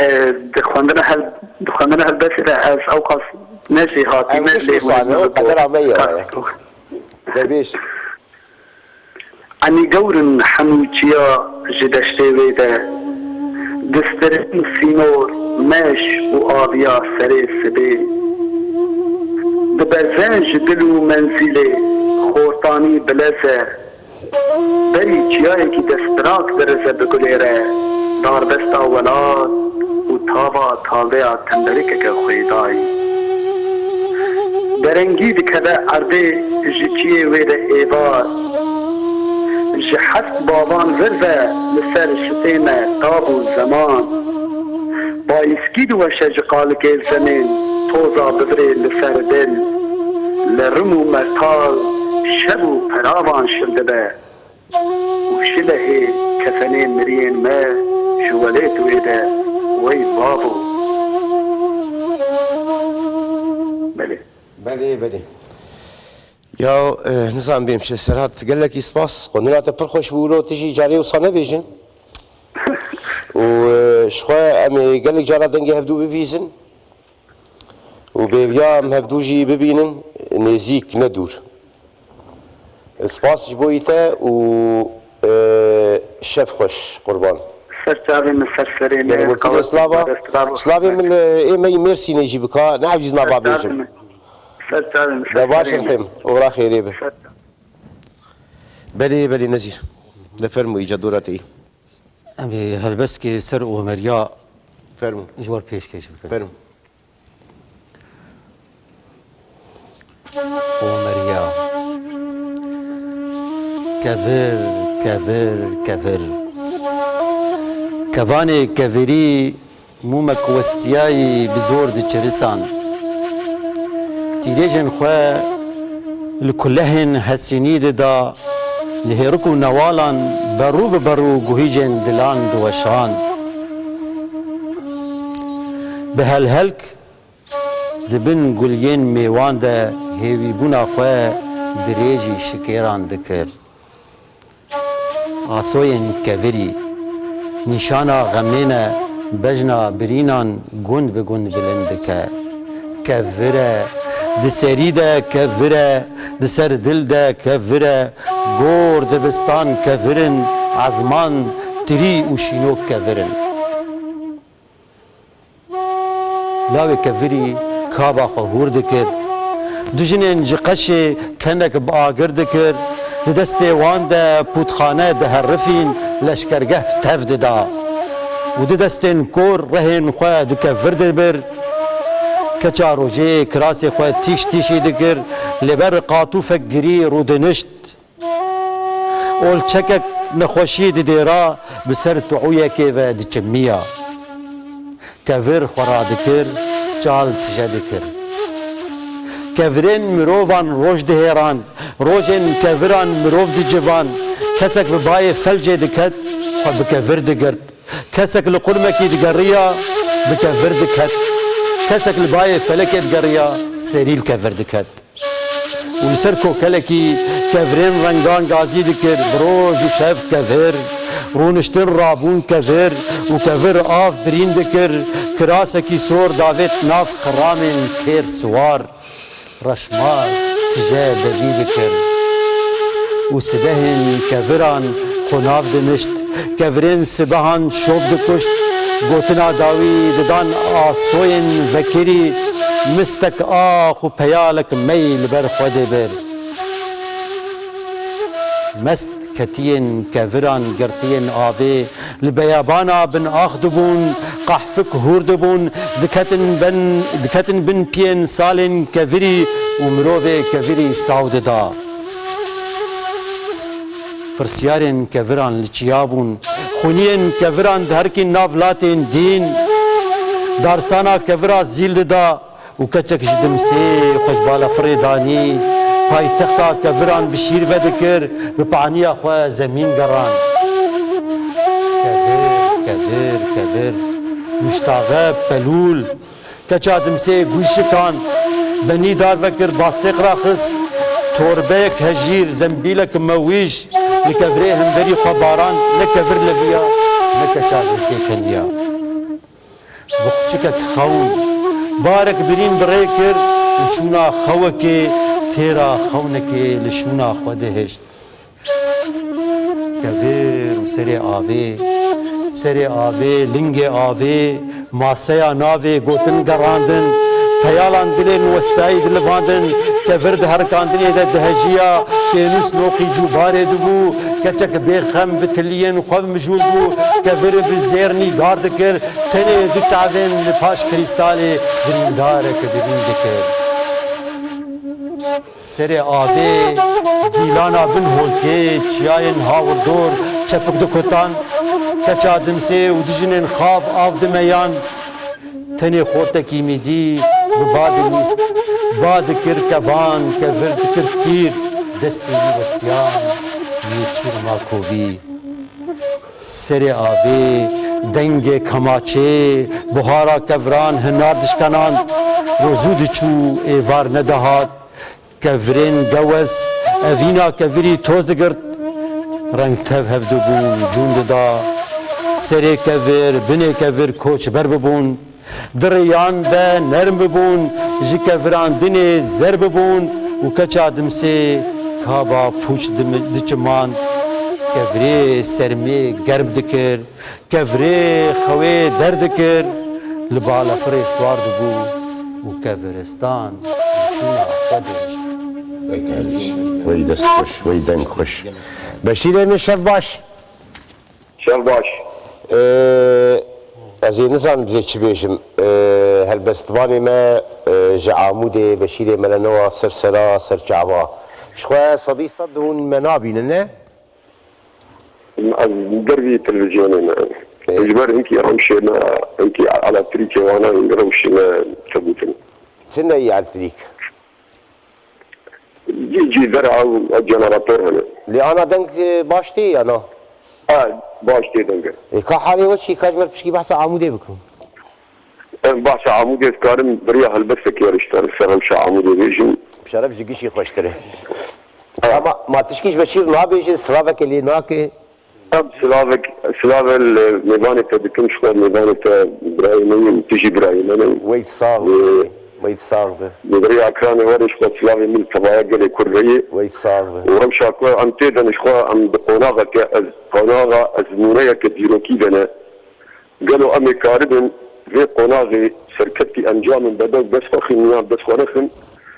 E, di xwendina hel-, di xwendina helbestê de ez ewqas ne jêhatî Em me, giş lê wisa hûn ne, qedera me ye. Debêj. Enî gewr in hemû çiya ji deştê wê de, distirên sînor, meş û aviya serê sibê. Diberze ji dil û menzîlê, xortanî bileze, Berî çiyayekî destbirak dirize bi gulê re, darbesta welat û tava taleya tenderikeke xwêdayî. Derengî dikeve erdê ji çiyê wê de êvar. Ji heft bavan vir ve li ser şitê me tab û zeman. Bayîskî diweşe ji qalikê zemên, toza bivirê li ser dil. Li rim û mertal şev û peravan şil dibe. Û şilehê kefenê miriyên me ji welêt wê de wey bavo. Belê. Belê, belê. Ya, e, nizam bêm şe Serhat, gelekî spas. Xwendina te pir xweş bû, wilo tu jî carê wisa nebêjin. Û, e, ji xwe em ê gelek cara dengê hevdû bibîzin. Û bêviya em hevdû jî bibînin, nêzîk, ne dûr. Spas ji bo te û, e, şev xweş, qurban. Ser çavê min, ser serê min. Gelek wekî qawet slava. Slavê min li ê me yî Mêrsînê jî bika, ne ewcî nava bêjim. Ser çavê min, ser çavê min, ser serê min. De baş rihêm, oxira xêrê be. Ser çavê. Belê, belê Nezîr. De fermû îca dora te yî. Em ê helbestkê ser Omeriya Fermû. Ji we re pêşkêş bikin. Fermû. Omeriya. Kevir, kevir, kevir. Kevanê kevirî mûmek westiyayî bi zor diçirisan. Tîrêjên xwe li kulehên hesînî dida, li hêrik û newalan berû bi berû guhîcên dilan diweşand. Bi helhelk di bin guliyên mêwan de hêvîbûna xwe dirêjî şikêran dikir. Asoyên kevirî, nîşana xemê ne, bejna birînan gund bi gund bilind dike. Kevir e, di serî de kevir e, di ser dil de kevir e, gor, dibistan kevir in, ezman, tirî û şînok kevir in. Lawê kevirî kaba xwe hûr dikir. Du jinên ji qeşê kenek bi agir dikir. Di destê wan de pûtxane diherifîn, leşkergeh tev dida. Û di destên kor rehên xwe di kevir dibir. Keça rojê kirasê xwe tîş tîşî dikir, li ber qatûfek girî rûdinişt. Olçekek nexweşî didêra, bi ser tuûyekê ve diçimiya. Kevir xwe radikir, çal tije dikir. Kevirên mirovan roj dihêran, rojên keviran mirov dicivan. Kesek bi bayê felcê diket, xwe bi kevir digirt. Kesek li qurmekî digeriya, bi kevir diket. Kesek li bayê felekê digeriya, serî li kevir diket. Û li ser kokelekî kevirên rengan gazî dikir, bi roj û şev kevir, rûniştin rabûn kevir û kevir av birîn dikir, kirasekî sor davêt nav xiramên kêr siwar, reşma tije devî dikir. Û sibehên keviran xwe nav dinişt, kevirên sibehan şop dikuşt, gotina dawî didan asoyên vekirî, mistek ax û peyalek mey li ber xwe dibir. Mest ketiyên keviran girtiyên avê li beyabana bin ax dibûn, qehfik hûr dibûn, diketin bin, diketin bin piyên salên kevirî û mirovê kevirî saw dida. Pirsiyarên keviran li çiya bûn. Xwîniyên keviran diherikîn nav latên dîn. Daristana kevira zîl dida û keçek ji dimsê xwe ji balafirê danî. Paytexta keviran bi şîr vedikir, bi paniya xwe zemîn geran. Kevir, kevir, kevir. Miştaxe, pelûl. Keça dimsê guş şikand, benî dar vekir, bastêq raxist, torbeyek hejîr, zembîlek mewîj li kevirê hemberî xwe barand, ne kevir leviya, ne keça dimsê kendiya. Buxçikek xewn, barek birîn bi rê kir û şûna xewekê têra xewnekê li şûna xwe dihişt. Kevir û serê avê, serê avê, lingê avê, maseya navê gotin gerandin, peyalan dilên westayî dilivandin, kevir di herikandinê de dihejiya, pênûs noqî cûbarê dibû, keçek bêxem bi tiliyên xwe mijûl bû, kevir bi zêr nîgar dikir, tenê du çavên li paş krîstalê birîndarek birîn dikir. Serê avê, dîlana bin holkê, çiyayên hawirdor çepik dikutan, keça dimsê û dijinên xav av dimeyan. Tenê xortekî mîdî bi ba dilîst, ba dikir kevan, kevir dikir tîr, destê wî westiyan yê çûr ma kovî. Serê avê, dengê kemaçê, buhara keviran hinar dişkenand, ro zû diçû êvar nedihat. Kevirên gewez, evîna kevirî toz digirt, reng tev hev dibûn, cûn dida. Serê kevir, binê kevir koçber bibûn. Di rêyan de nerm bibûn, ji keviran dinê zer bibûn û keça dimsê kaba pûç dimi-, diçiman. Kevirê sermê germ dikir, kevirê xewê derdikir, li balafirê siwar dibû û keviristan li şûna xwe dihişt. Wey dest xweş, wey deng xweş. Beşîrê min şev baş. Şev baş. Ee, ez ê nizanim bizê çi bêjim. Ee, helbestvanê me, ee, ji Amûdê, Beşîrê Melenewa, ser sera, ser çava. Ji xwe sedî sed hûn me nabînin, ne? Ez dervî televîzyonê me. Ê. Ji ber hinkî rewşê me, hinkî elektrîkê wana rewşê me çebûtin. Çi neyî elektrîk? Cî cî der ew, ew generator hene. Lê ana deng, e, baş tê ya na? E, baş tê deng. E, ka halê we çi? Ka ji ber pişkî behsa Amûdê bikim. Em bahsa Amûdê dikarim, bi riya helbestekê rişta li ser rewşa Amûdê bêjin. Şeref ji gişî xweştir e. Ha. Ama ma tişkî ji Beşîr nabêje, silaveke lê nake. Em silavek, silave li mêvanê te dikim, ji xwe mêvanê te birayê me yî, tu jî birayê me ne. Wey sax be. Ee, Wey sax be. Li beriya ekranê werê ji xwe silavê min tevaya gelê Kurd heye. Wey sax be. Û rewşa ku em tê de ne ji xwe em di qonaxeke ez, qonaxa ezmûneyeke dîrokî de ne. Gelo em ê karibin vê qonaxê serkeftî encamên bedew dest xwe xin yan dest xwe nexin?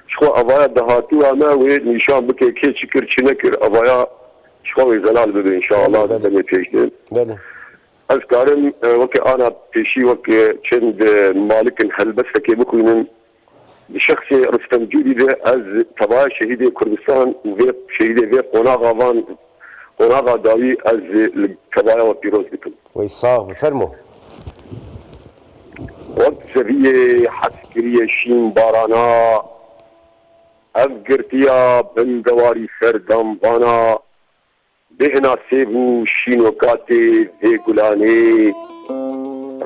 Ji xwe avaya dahatûya me wê nîşan bike kê çi kir, çi nekir, avaya ji xwe wê zelal bibe înşallah. Belê, di belê. Demê pêş de. Belê. Ez karim, e, weke ana pêşî weke çend, e, malikin helbestekê bixwînim. Di şexsê Ristem Cûdî de ez tevaya şehîdê Kurdistan û vê şehîdê vê qonaxa van, qonaxa dawî ez li tevaya we pîroz dikim. Wey sax be, fermo. Wek zeviyê hez kiriye şîn barana, ev girtiya bin dewarî ser damvana, bêhna sêv û şînokatê vê gulanê.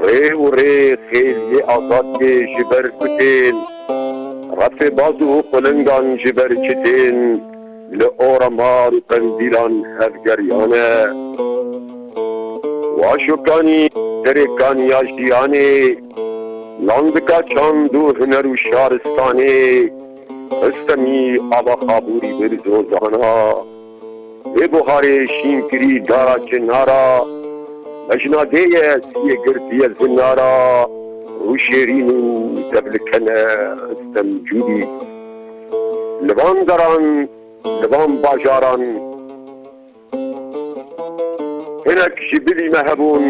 Rê û rê xêliyê azad tê ji ber kutên, refê baz û qulingan ji ber çitên, li oramar û qendîlan hevgeriyane. Wa şokanî serê kaniya jiyanê, landika çand û huner û şaristanê, Ristemî ava xabûrî bir zozana. Vê buharê şînkirî dara çinara, mejnadê ye siyê girtiye zinara, rû şêrîn û tevlikene Ristem Cûdî. Li van deran, li van bajaran, hinek ji bilî me hebûn,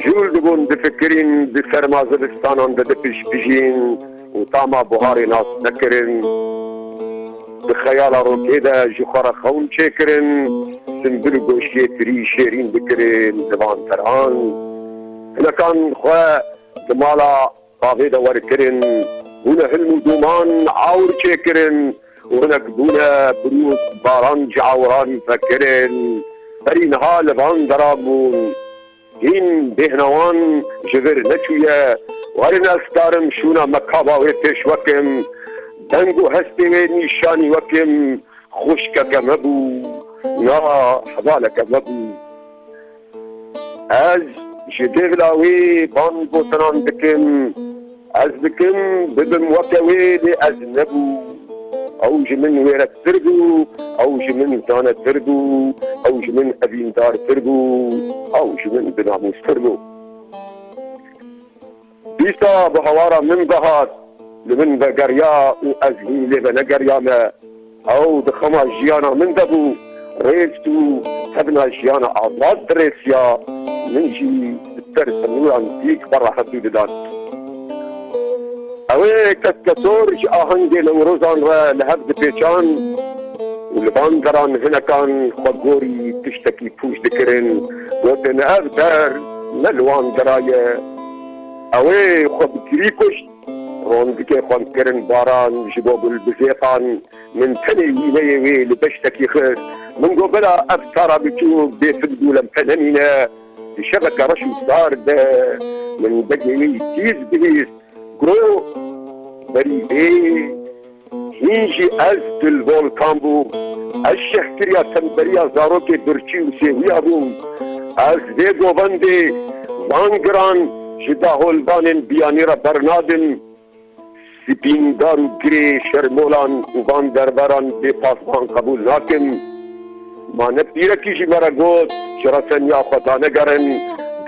jûl dibûn difikirîn, di serma zivistanan de dipişpijîn û tama buharê nas nekirin. Di xeyala rokê de ji xwe re xewn çêkirin, sinbil û goşiyê tirî şêrîn dikirin di van deran. Hinekan xwe di mala bavê de werkirin, bûne hilm û dûman awir çêkirin û hinek bûne birûz baran ji awiran vekirin. Berî niha li van dera bûn. Hîn bêhna wan ji vir neçûye. Werin ez karim şûna mekaba wê pêş wekim. Deng û hestê wê nîşanî wekim. Xwişkeke me bû, na hevaleke me bû. Ez ji dêvla wê ban gotinan dikim. Ez dikim bibim weke wê, lê ez nebû. Ew ji min wêrektir bû, ew ji min zanetir bû, ew ji min evîndartir bû, ew ji min binamûstir bû. Dîsa bi hawara min ve hat, li min vegeriya û ez hîn lê venegeriyame. Ew di xema jiyana min de bû, rêz û tevna jiyana azad dirêsiya, min jî bi ser sinûran dîk xwe rahetî didan. Ew ê keskesor ji ahengê Newrozan re li hev dipêçan û li van deran hinekan xwe gorî tiştekî pûç dikirin, gotin, "Ev der ne li wan dera ye." Ew ê xwe bi kirî kuşt, rondikê xwe kirin baran ji bo gulbizêqan, min tenê wîneyê wê li deştekî xist. Min got, "Bela ev tara biçûk bêfil bû, lem te nemîne." Di şeveke reş û sar de min begê wî tîz bihîst. Gro, berî vê hîn jî ez dil volkan bûm. Ez şehkiriya temberiya zarokê birçî û sêwiya bûm. Ez vê govendê van giran ji daholvanên biyanî re bernadim. Spîndar û girê şermolan û van derveran bê pasvan qebûl nakim. Ma ne pîrekî jî me re got, ji reseniya xwe danegerin,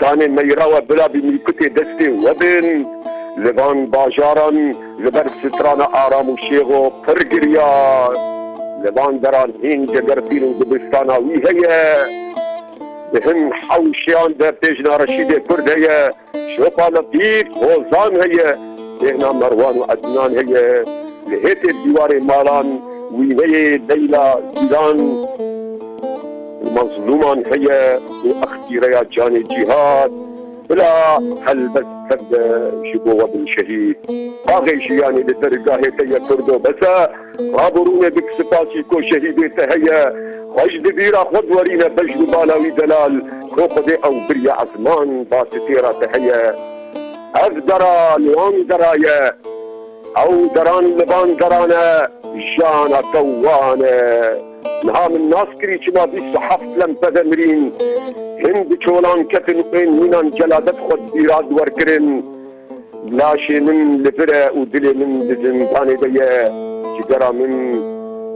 danê meyra we bila bi mîkutê destê we bin. Li van bajaran li ber strana Aram û Şêxo pir giriya. Li van deran hîn cegerpîl û dibistana wî heye. Di hin hewşeyan de pêjna Reşîdê Kurd heye. Şopa Letîf Hozan heye, bêhna Merwan û Ednan heye. Li hêtê dîwarê malan wîneyê Leyla Dîlan û Mezlûman heye û extîreya canê Cîhad. Bila helbest tev de ji bo we bin şehîd. Baxê jiyanê li dergahê te ye Kurdo bes e. Raborûnê dik sipasî ko şehîdê te heye. Xweş di bîra xwe diwerîne bejn û bala wî delal. Ko Xwedê ew biriya ezman ba sitêra te heye. Ev dera li wan dera ye. Ew deran li van deran e. Jana te wan e. Niha min nas kirî çima bîst û heft lempeze mirîn. Hin bi çolan ketin û ên mînan celadet xwe di bîra diwer kirin. Laşê min li vir e û dilê min di zindanê de ye. Cigera min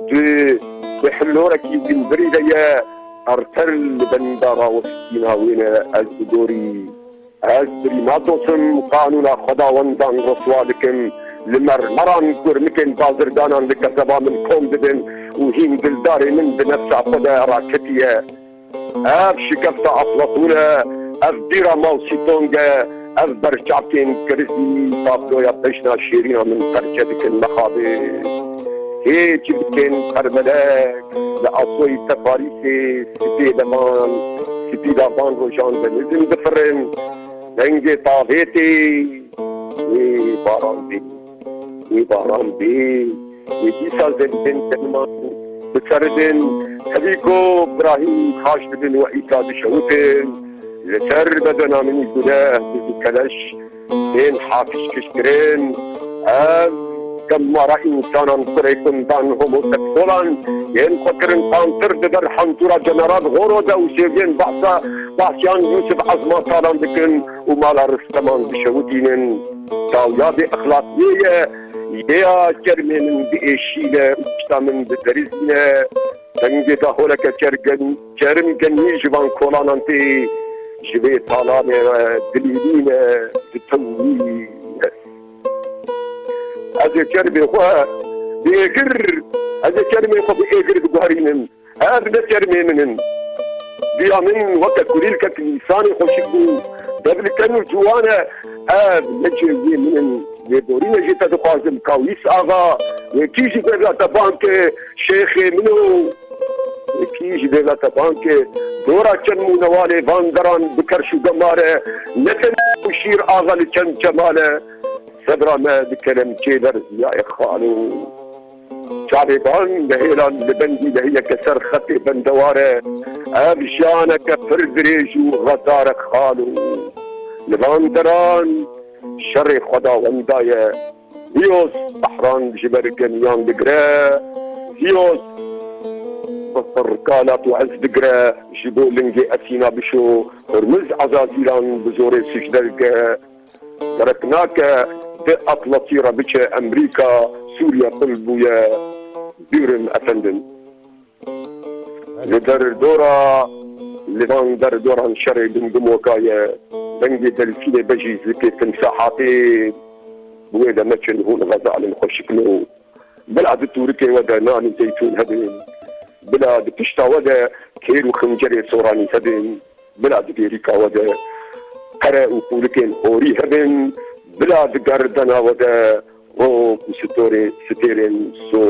di bihlorekî ginvirî de ye. Erter li benda rawestîna wê ne ez bi gorî. Ez bi rîmatos im, qanûna xwedawendan riswa dikim. Li mermeran kurmikên bazirganan li kezeba min kom dibin û hîn dildarê min di nefsa xwe de raketiye. Ev şikefta Eflatûn e, ev bîra Mao Zedong e, ev berçavkên kirizî tabloya bejna şêrîna min perçe dikin mexabin. Hê çi bikin permelek, li asoyî te Parîsê spî de van, spî de van rojan de nizim difirin. Dengê tavêtê, wê baran bê, wê baran bê. Wê dîsa zendên deniman bi ser din, tevî ku Birahîm xaş dibin û Îsa dişewitin. Li ser bedena min î guneh, diz û keleş tên hakişkiş kirin. Ev gemara însanan kurê gundan homoseksualan yên xwe kirin qantir di ber hentûra General Goro de û sêviyên behsa, behsiyan Yûsif Ezma talan dikin û mala Risteman dişewitînin. Dawiya bêexlaqiyê ye, yê ya kermê min diêşîne û pişta min diderizîne. Dengê daholeke kergen, kerm genî ji van kolanan tê, ji vê talanê re dilînîne, ditewîne. Ez ê kermê xwe bi êgir, ez ê kermê xwe bi êgir biguherînim. Ev ne kermê min in. Diya min weke kulîlkek nîsanê xweşik bû. Devliken û ciwan e. Ev ne cihê min in. Lêborîne jî te dixwazim Kawîs Axa. Wekî jî devla te bang ke şêxê min o. Wekî jî devla te bang ke dora çem û newalê van deran bi kerş û gemar e. Ne tenê û şîr axa li çem çemal e. Sebra me di kelemçê lerziyaye xalo. Çavê van dehêlan li bendî lehiyeke ser xetê bendewar e. Ev jiyaneke pir dirêj û xezar e xalo. Li van deran şerê xwedawenda ye. Hiyos behran ji ber gemiyan digire. Hiyos bi qirkalat û ez digire. Ji bo lingê Esîna bişo. Hurmiz Ezazîlan bi zorê sicde dike. Gerek nake di Atlasî re biçe Emrîka, Sûriye qul bûye. Buyurun efendim. Li derdora, li van derdoran şerê gumgumoka ye. Dengê delfînê bejî zikê timsahatê. Bi wê de meçin hûn xezalin xweşikno. Bila di tûrikê we de nan û zeytûn hebin. Bila di pişta we de kêr û xincerê soranî hebin. Bila di bêrîka we de qere û qûlikên horî hebin, bila di gerdena we de Ro ku sitorê, sitêrên so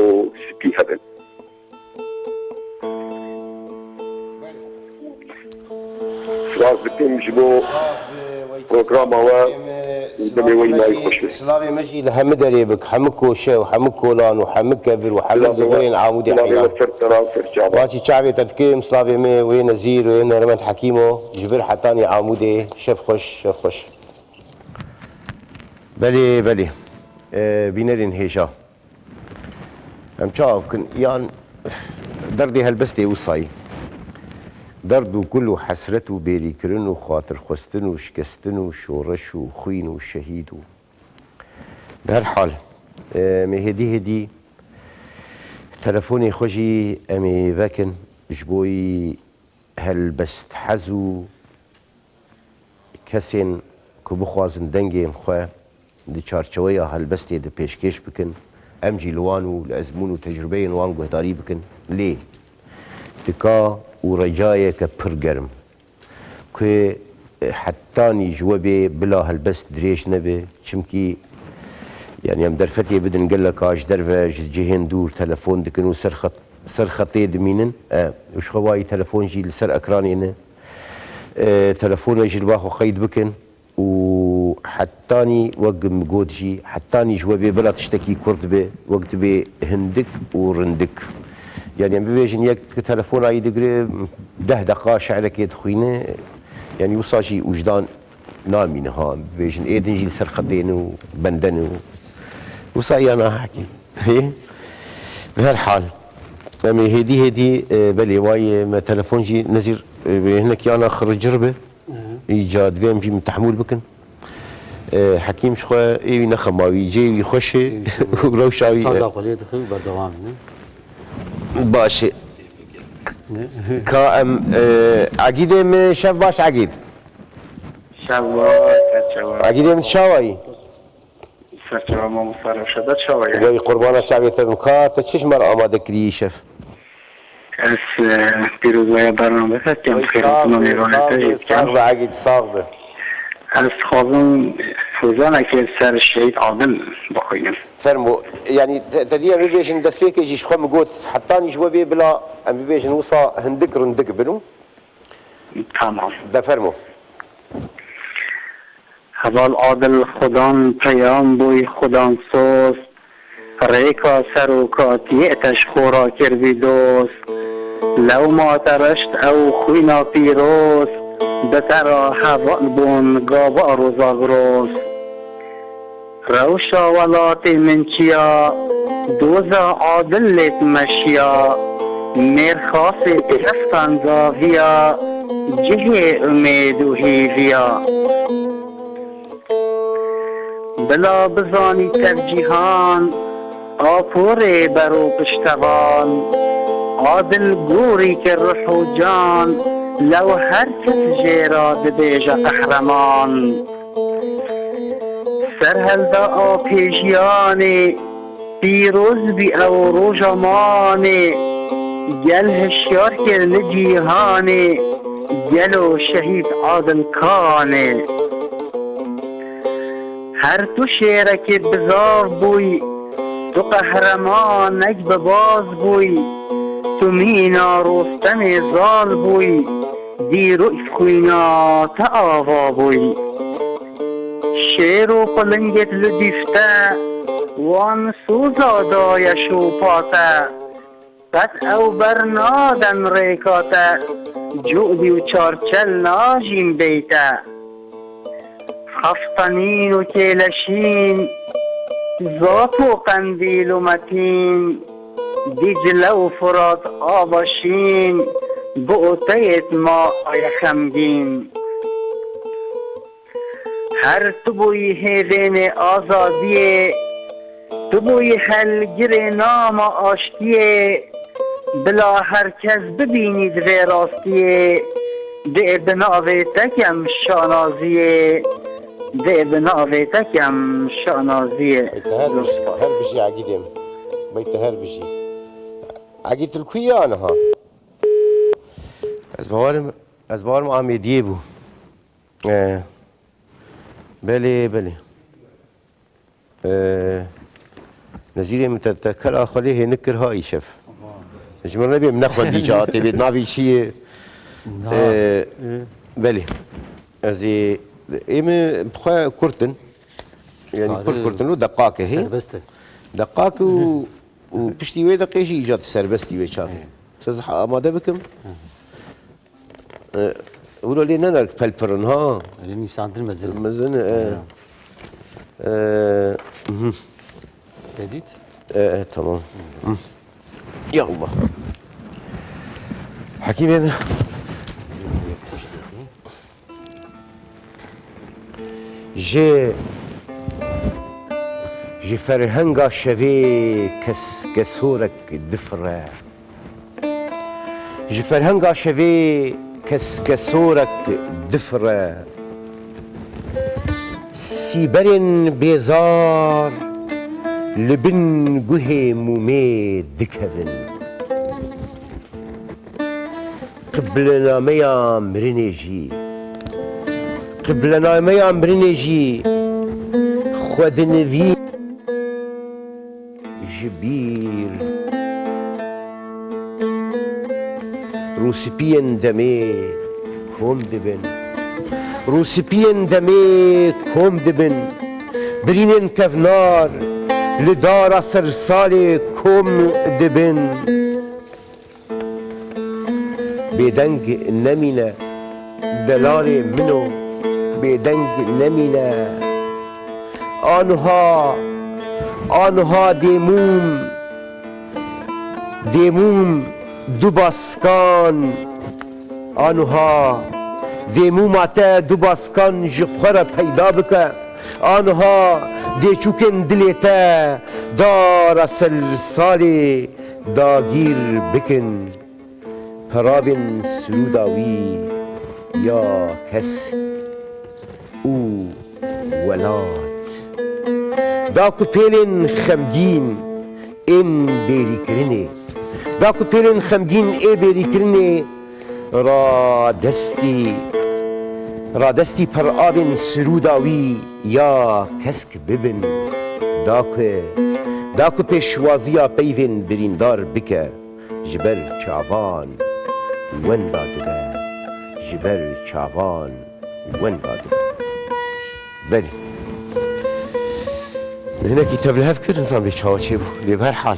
spî hebin. Spas dikim ji bo programa we û demê we yî mayî xweş be. Silavê me jî li hemî derê bik, hemî koşe û hemî kolan û hemî kevir û hemî zivirên Amûdê heyran. Silavê we ser sera û ser çava. Baş î çavê te dikim, silavê me wê nezîr û wê nermend Hekîmo, ji vir hetanî Amûdê, şev xweş, şev xweş. Belê, belê. E, bînerên hêja. Em çawa bikin? Yan derdê helbestê wisa yî. Derd û kul û hesret û bêrîkirin û xatirxwestin û şikestin û şoreş û xwîn û şehîd û. Bi her hal, e, em ê hêdî hêdî telefonê xwe jî em ê vekin ji bo yî helbesthez û kesên ku bixwazin dengên xwe di çarçeweya helbestê de pêşkêş bikin, em jî li wan û li ezmûn û tecrubeyên wan guhdarî bikin. Lê tika û recayeke pir germ ku, e, hetanî ji we bê bila helbest dirêj nebe, çimkî, yanî em derfetê bidin, geleka ji derve, ji cihên dûr telefon dikin û ser xet, ser xetê dimînin. E, û ji xwe wayî telefon jî li ser ekranê ne. E, telefona jî li ba xwe qeyd bikin û hetanî wek min got jî, hetanî ji we bê bila tiştekî kurt be, wek dibê hindik û rindik. Yanî em bibêjin yek telefona yî digire, deh deqa şe'rekê dixwîne, yanî wisa jî wijdan namîne ha, bibêjin ê din jî li ser xetê ne û bende ne û wisa ya nahekî. Hê? Bi her hal, em ê hêdî hêdî, e, belê wayê me telefon jî nezîr, e, hinek yana xiricir be. Îca divê em jî min tehmûl bikin. E, Hekîm ji xwe ê wî nexe ma wî, cê wî xweş e û rewşa wî, e, saza xwe lê dixin û berdewam in. Baş e. Ka em, e, Egîdê min, şev baş Egîd. Şev baş, ser çawa. Egîdê min çawa yî? Ser çawa mamosta, rewşa te çawa ye? Wey qurbana çavê te bim. Ka te çi ji me re amade kirî îşev? Ez, e, pîrozbaya bername te dikem, xêr hatina mêvanê te jî dikem. Sax be Egîd, sax be. Ez dixwazim hêzanekê li ser Şehîd Adil bixwînim. Fermo. Yanî te, te dî em bibêjin destpêkê jî ji xwe min got, hetanî ji we bê bila em bibêjin wisa hindik rindik bin û. Tamam. De fermo. Heval Adil xudan peyam bûy xudan soz, rêka serokatiyê te ji xwe re kir bî doz. Lewma te reşt ew xwîna pîroz, bi te re heval bûn gava roza giroz. Rewşa welatê min çiya, doza Adil lê dimeşiya, mêrxasê keftan daviya, cihê umêd û hêviya. Bila bizanî tev cîhan, aporê ber û piştevan, Adil gorî kir ruh û can, lew her kes jê re dibêje qehreman. Serhelda apê jiyanê, pîroz bî ew roja manê, gel hişyar kir li cîhanê, gelo şehîd Adil Kanê. Her tu şêrekê bizav bûyî, tu qehremanek bi baz bûyî, tu mîna Rostemê zal bûyî, dîrok xwîna te ava bûyî. Şêr û qulingêt li dîf te, wan soza daye şopa te. Qet ew bernaden rêka te, cûdî û çarçel najîn bêy te. Xeftenîn û kêleşîn, Zap û Qendîl û Metîn, Dîcle û Furat ava şîn, bi oteyêt maye xemgîn. Her tu bûyî hêvênê azadiyê, tu bûyî helgirê nama aştiyê, bila her kes bibînî divê rastiyê, dê bi navê te kem şanaziyê, dê bi navê te kem şanaziyê. Bey te her bijî, her bijî Egîdê min. Bey te her bijî. Egîd, tu li ku yî aniha? Ez bawerim, ez bawerim Amêdiyê bû. E, belê, belê. E, Nezîrê min te, te kera xwe lê hênik kir ha îşev. Ji min nebê min nexwendî çi hatê bê, navê çi ye? Na. Ee, belê. Ez ê, ê min bi xwe kurt in. Yani Kare kurt kurt in û deqak e hê. Serbest e. Deqak û, û piştî wê deqê jî îcat serbestî wê çavê. He. Siz amade bikim. Hı. E, Wilo lê nener pelpirin ha. Öyle nîsandin mezin. Mezin, e. Ya. E, mhm. Tedît? E, e, tamam. Hı. Ya Allah. Hekîmê min. Ji, ji ferhenga şevê kes-, kesorek difire. Ji ferhenga şevê kes-, kesorek difire. Sîberên bêzar li bin guhê mûmê dikevin. Qiblenameya mirinê jî, qiblenameya mirinê jî xwe dinivî ji bîr. Rûspiyên demê kom dibin. Rûspiyên demê kom dibin. Birînên kevnar li dara sersalê kom dibin. Bêdeng nemîne, delalê min o, bêdeng nemîne. Anha, anha dêmûm, dêmûm du baskan, anha dêmûma te du baskan ji xwe re peyda bike. Anha dêçûkên dilê te dara sersalê dagîr bikin. Peravên sirûda wî ya kesk û welat. Da ku pêlên xemgîn ên bêrîkirinê, da ku pêlên xemgîn ê bêrîkirinê radestî, radestî peravên sirûda wî ya kesk bibin. Da ku, da ku pêşwaziya peyvên birîndar bike. Ji ber çavan wenda dibe, ji ber çavan wenda dibe. Belê. Hinekî tevlihev kir, nizam bê çawa çêbû. Lê bi her hal.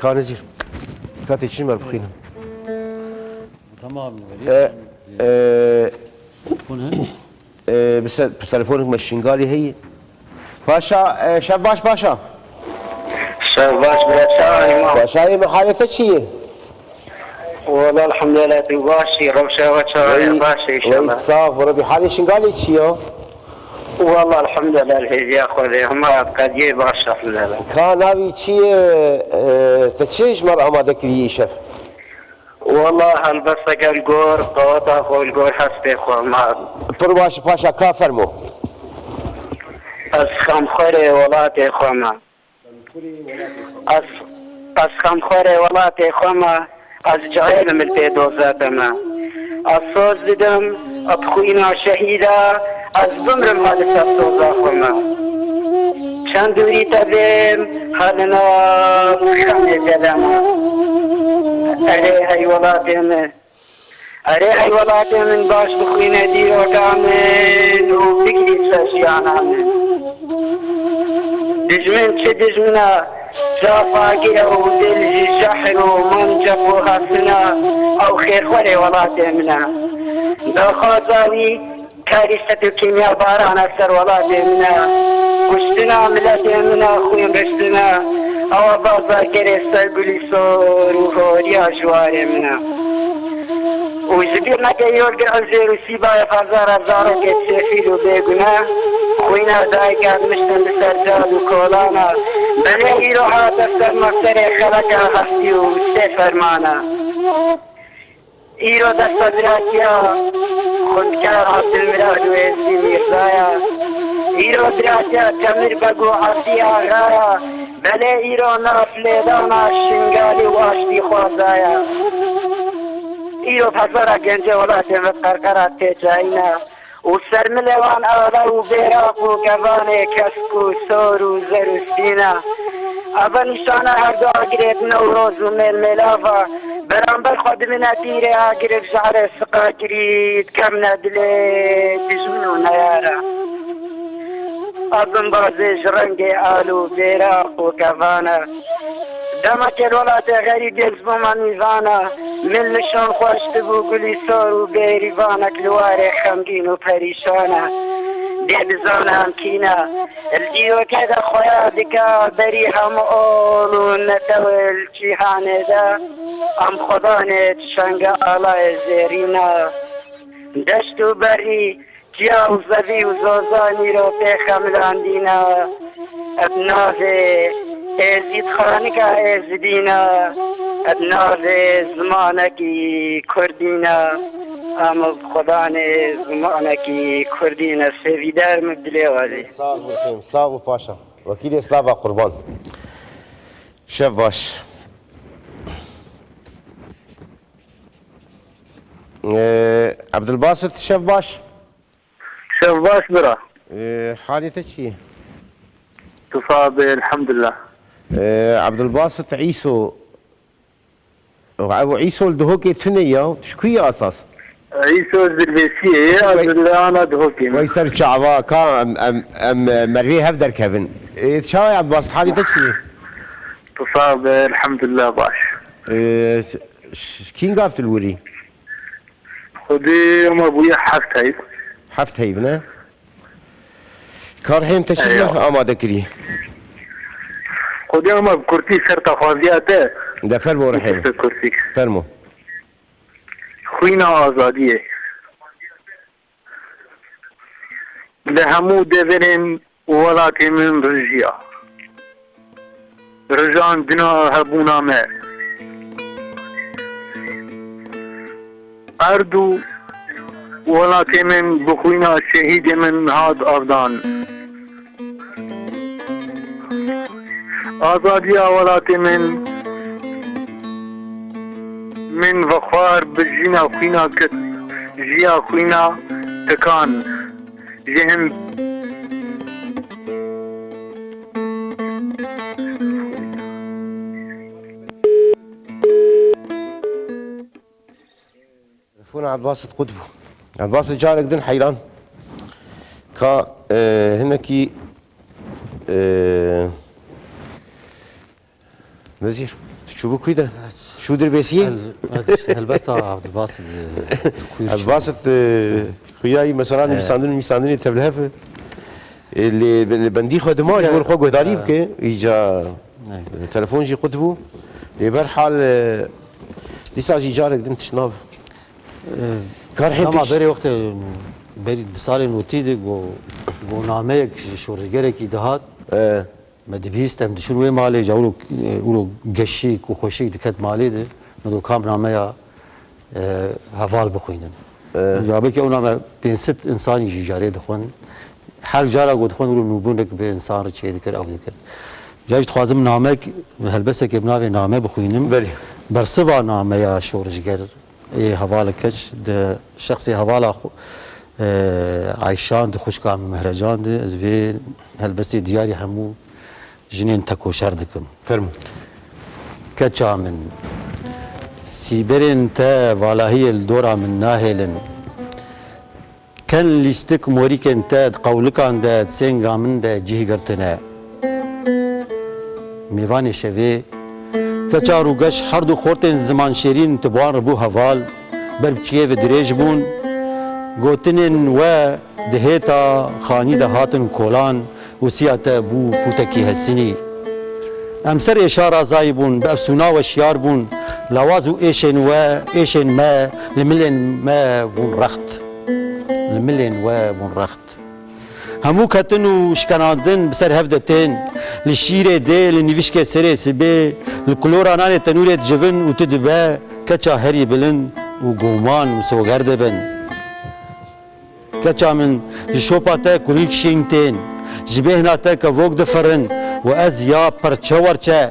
Ka Nezîr. Ka tê çi ji me re bixwîne? Tamam. E, e, Telefon he? Ee, bi se-, bi telefonik me Şingalê heye. Paşa, e, şev baş Paşa. Şev baş bira, çawa hema? Paşayê min, halê te çi ye? Wala elhamdülillah, tu baş î, rewşa we çawa ye? Wey, baş î wey, înşallah. Sağ ol, Rabbi. Halê Şingalê çi ye? Wala elhamdülillah, hêviya Xwedê, hema qediyê baş elhamdülillah. Ka navî çi ye? E, te çi ji me re amade kirî îşev? Wela helbesteke li gor qeweta xwe, li gor hestê xwe me. Pir baş, Paşa, ka fermo. Ez xemxwerê welatê xwe me. Ez, ez xemxwerê welatê xwe me. Ez cayê li miltê dozete me. Ez soz didim, bi xwîna şehîda, ez bimrim ha li ser soza xwe me. Çend dûrî te bêm, ha li nav xemê te de me. Erê hey welatê min. Erê hey welatê min, baş bixwîne dîroka min û bigirî ser jiyana min. Dijmin çi dijmin e, cafagir e û dil jî jehr û mancep û hasin e, ew xêrxwerê welatê min e. Daxwaza wî, Karîşet û kîmyabaran e ser welatê min e. Kuştina miletê min e, xwîn riştin e. Ew e bazargerê ser gulî sor û horiya ji warê min e. Û ji bîr neke Yorgê Uzêr û Sîbayê Xezara zarokê sêfîl û bêgune. Xwîna dayika miştin li ser cad û kolana. Belê îro hate ser me serê xeleka hestî û sê fermana. Îro desta diratiya xwendkar Abdulmirad û Êzî Mîrzaya. Îro diratiya Temir Beg û Asî Axaya. Belê îro nav lêdana Şingalî û aştî xwazaya. Îro hezara gencê welatê me qerqera têcayîna. Û ser milê wan ala û bêraq û kevanê kesk û sor û zer û sîna. Ava nîşana her du agirê di Newroz û Mêlmêlava, beramber xwe dimine tîrê agirê bi jehrê siqa kirî, dikevne dilê dijmin û neyara. Ev bimbazê ji rengê al û bêraq û kevan e. Demekê li welatê xerîbê ji bo me mîvan e. Min li şon xweş dibû gulî sor û bêrîvanek li warê xemgîn û perîşan e. Dê bizane em kî ne. Li dîrokê de xweya dike berî hemû ol û netewê li cîhanê de. Em xwedanê di şenge alayê zêrîn e. Deşt û berî, çiya û zevî û zozan îro pê xemilandîne. Ev navê Êzîd Xanika Êzidîne. Ev navê zimanekî kurdîne. Em bi xwedanê zimanekî kurdîne. Sêvîder min dilê we dê. Sağ ol, Rehîm. Sağ ol, Paşa. Wekîlê Slava Qurban. Şev baş. Ee, Abdülbasit, şev baş. Şev baş bira. Ee, halê te çi ye? Tu sax be, elhamdülillah. Ee, Abdülbasit Îso. Ew Îso li Duhokê tune ya. Tu ji ku yî asas? Îso Zilvêsiyê ye, ez li ana Duhokê me. Wey ser çava, ka em, em, em, mervê hev derkevin. Ee, çawa ye Abdülbasit, halê te çi ye? Tu sax be, elhamdülillah baş. Ee, s-, ş-, kîngav tu li wir î? Xwedê ema bûye heft heyv. Heft heyv ne? Ka Rehîm, te çi ji me amade kirî? Xwedê ema bi kurtî ser daxwaziya te. De fermo Rehîm. Kurtî. Fermo. Xwîna azadiyê. Li hemû deverên welatê min rijiya. Rijandina hebûna me. Erd û welatê min bi xwîna şehîdê min hat avdan. Azadiya welatê min, min vexwar bi jina xwîna kir, jiya xwîna tikan. Ji hin Telefona Ebbasit qut bû. Ebbasit carek din heyran. Ka, e, hinekî, e, Nezîr, tu çûbû kû de? Çû Dirbêsiyê? Hel-, hel-, helbesta Abdülbasit, e, kûr çû. Abdülbasit, e, xuya yî mesela nivîsandin, nivîsandinê tevlihev, e, lê, lê bendî xwe dima ji bo xwe guhdarî bike, îca, e, telefon jî qut bû. Lê berhal, e, dîsa jî carek din tişt nabe. E, Kar hê dema pêş- berê wextê, berî di salên notî de go, go nameyek ji şoreşgerekî dihat. E. Me dibihîst, em diçûn wê malê, ca wilo, wilo geşîk û xweşik diket malê de, me got, kam nameya, e, heval bixwînin. E. Ya belkî ew name pênc sed însanî jî carê dixwin. Her cara ku dixwin, wilo nûbûnek bi însan re çêdikir, ew dikir. Ca jî dixwazim namek, helbestekê bi navê name bixwînim. Belê. Bersiva nameya şoreşger ê hevalê keç di şexsê hevala xwe, e, Ayşan di xwişka min Mehrecan di, ez vê helbestê diyarî hemû jinên tekoşer dikim. Fermo. Keça min, sîberên te valahiyê li dora min nahêlin. Ken lîstik morîkên te di qewlikan de, di sênga min de cih girtine. Mêvanê şevê, keça rûgeş her du xortên zimanşêrîn ti bi wan re bû heval, ber bi çiyê ve dirêj bûn. Gotinên we di hêta xanî de hatin kolan û siya te bû pûtekî hesinî. Em ser êşa razayî bûn, bi efsûna we şiyar bûn, lawaz û êşên we, êşên me li milên me bûn rext. Li milên we bûn rext. Hemû ketin û şkenandin bi ser hev de tên, li şîrê dê, li nivîşkê serê sibê, li kulora nanê tenûrê dicivin û tu dibe keça herî bilind û goman û soger dibin. Keça min, ji şopa te kulîlk şîn tên, ji bêhna te kevok difirin û ez ya perçe werçe,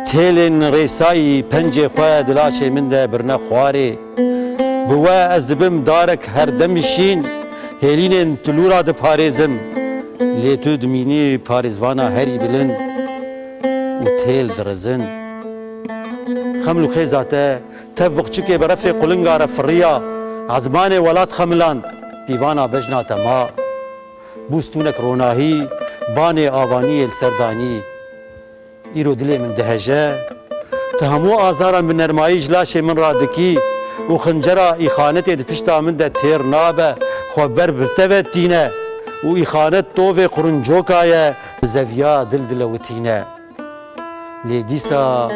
têlên rêsayî pencê xwe di laşê min de birine xwarê. Bi we ez dibim darek her demî şîn, hêlînên tilûra diparêzim. Lê tu dimînî parêzvana herî bilind. û têl dirizin. Xeml û xêza te tev bi qçikê bi refê qulinga re firiya, ezmanê welat xemiland, pîvana bejna te ma. Bû stûnek ronahî, banê avaniyê li ser danî. Îro dilê min diheje. Tu hemû azaran bi nermayî ji laşê min radikî û xincera îxanetê di pişta min de têr nabe, xwe ber bi te ve tîne û îxanet tovê quruncoka ye, zeviya dil dilewitîne. Lê dîsa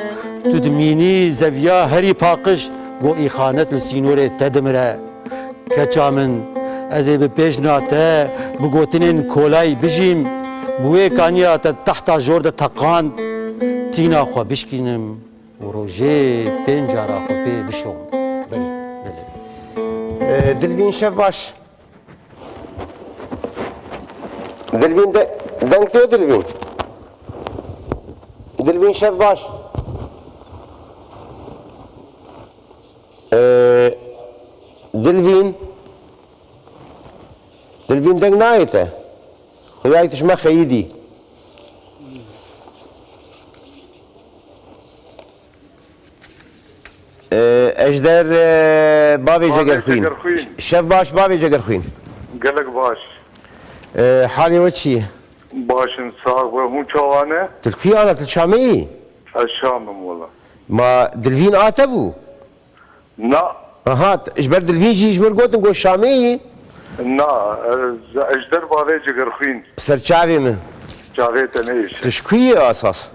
tu dimînî zeviya herî paqij, go îxanet li sînorê te dimire. Keça min, ez ê bi pêjna te bi gotinên kolayî bijîm, bi wê kaniya te tehta jor de teqand, tîna xwe bişkînim û rojê pênc cara xwe pê bişom. Belê. Belê. Ee, Dilvîn, şev baş. Dilvîn de, deng tê Dilvîn? Dilvîn, şev baş. Ee, Dilvîn. Dilvîn, deng nayê te. Xwedayê tu ji me xeyidî. Ee, Ejder, ee, bavê Bavê Cegerxwîn. Cegerxwîn. Şev baş, bavê Cegerxwîn. Gelek baş. Ee, halê we çi ye? Baş in, sax be. Hûn çawa ne? Tu li kû ana, tu li Şamê yî? Ez Şam im wela. Ma Dilvîn a te bû? Na. Aha, t-, ji ber Dilvîn jî ji min gotin, got Şamê yî. Na, ez, ez ji der bavê Cigirxwîn. Ser çavê min. Çavê te neyêşe. Tu ji kû yî asas?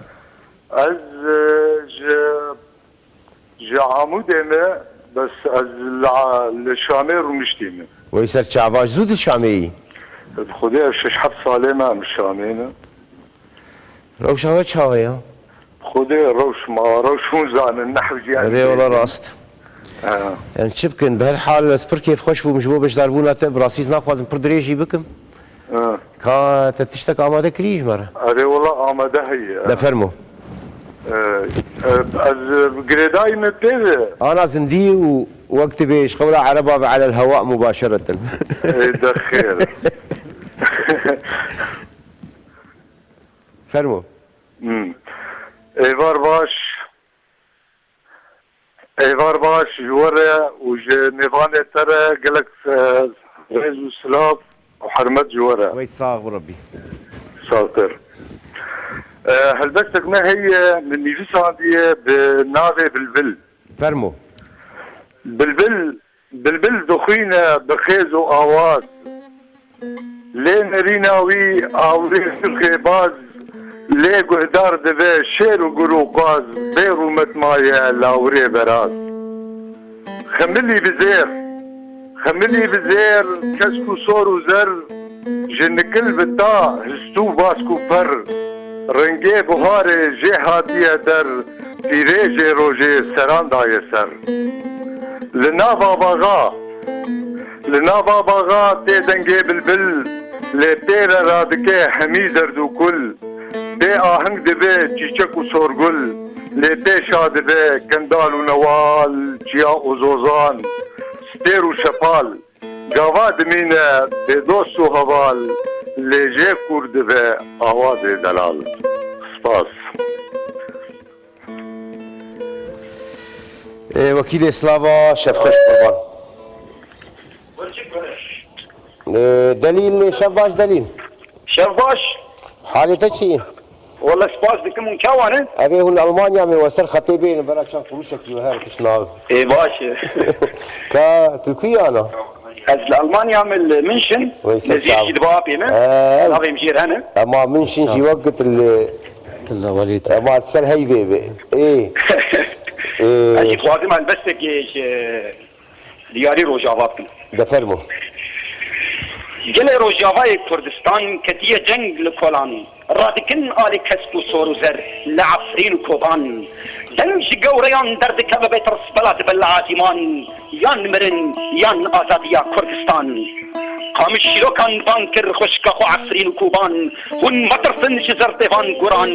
Ez, e, ji, ji Amûdê me, bes ez li, li Şamê rûniştî me. Wey ser çava, zû di Şamê yî? Xwedê ev şeş heft salê me em Şamê ne. Rewşa we çawa ya? Xwedê rewş ma, rewş hûn zanin, ne hewciyan. Erê, wela rast. Ha. Em çi bikin? Bi her hal ez pir kêfxweş bûm ji bo beşdarbûna te. Bi rastî ez naxwazim pir dirêjî bikim. Ha. Ka te tiştek amade kirî ji me re? Erê, wela amade heye. De fermo. Ee, e, ez girêdayî me pê ve. Ana zindî û wek tu bêj, qewla ereba ve elel hewa mubaşereten. Ê, de xêr. Fermo. Hmm. Êvar baş. Êvar baş ji we re û ji mêvanê te re gelek, e, rêz û silav û hurmet ji we re. Wey sax bi Rebbî. Saxtir. E, helbestek me heye, min nivîsandiye bi navê Bilbil. Fermo. Bilbil, bilbil dixwîne bi xêz û awaz. Lê nerîna wî awirê sirxê baz, lê guhdar dibe şêr û gur û qaz, bê rûmet maye lawirê beraz. Xemilî bi zêr, xemilî bi zêr, kesk û sor û zer, ji nikil bi ta, histû bask û per, rengê buharê jê hatiye der, pîrê jê rojê seran daye ser. Li nava baxa, li nava baxa tê dengê bilbil, lê pê re radike hemî derd û kul. Pê aheng dibe çîçek û sorgul, lê pê şa dibe kendal û newal, çiya û zozan, stêr û şepal. Gava dimîne bê dost û heval, lê jê kûr dibe awazê delal. Spas. Ê, wekîlê Slava, şevxweş qurban. Ê, Delîl, şev baş Delîl. Şev baş. Halê te çi ye? Wele spas dikim, hûn çawa ne? Evê hûn li Almanya me, we ser xetê bêne, bera çend quruşekî we her tişt nabe. Ê, baş e. Ka tu li ku yî ana? Ez li Almanya me, li München. Wey ser çav. Nezîr jî diba apê me. Ee. Navê min jê re hene. Ema München jî wek got li. Tilla welî te. Ema ser heyvê be. Ê. Ê. Ez jî dixwazim helbestekê ji diyarî Rojava bikim. De fermo. Gelê Rojavayê Kurdistan ketiye ceng li kolan. Radikin alî kesk û sor û zer li Efrîn û Koban. Deng ji gewreyan derdikeve bê tirs bela dibe li Azîman. Yan mirin, yan azadiya Kurdistan. Qamiş çîrokan bang kir xweşika xwe Efrîn û Koban. Hûn metirsin ji zerdêvan guran.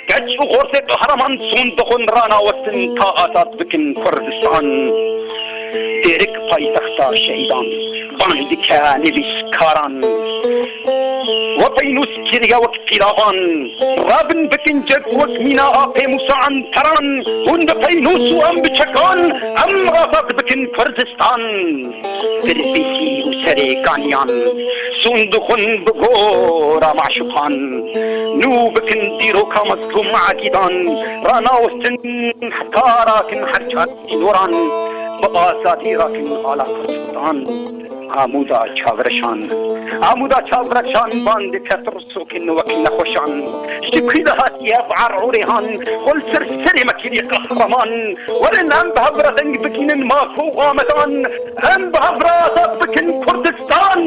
Keç û xorsê qehreman sûn dixwin ranawestin ka azad bikin Kurdistan. Dêrik paytexta şehîdan bang dike nivîskaran. We peynûs kiriye wek îlavan. Rabin bikin cek wek mîna apê Mûsa Enteran, hûn bi peynûs û em bi çekan, em azad bikin Kurdistan. Tirbîsî û serê kaniyan, sûn dixwin bi gora maşûqan. Nû bikin dîroka mezlûm Egîdan, ranawestin heta rakin her çar sînoran, bi azadî rakin ala Kurdistan. Amûda çavreşan, amûda çavreşan bandê keft sokin wek nexweşan. Ji kî de hatiye ev ar û rêhan, xwe li ser serê me kirî qehreman. Werin em bi hev re deng bikînin maf û amedan. Em bi hev re azad bikin Kurdistan.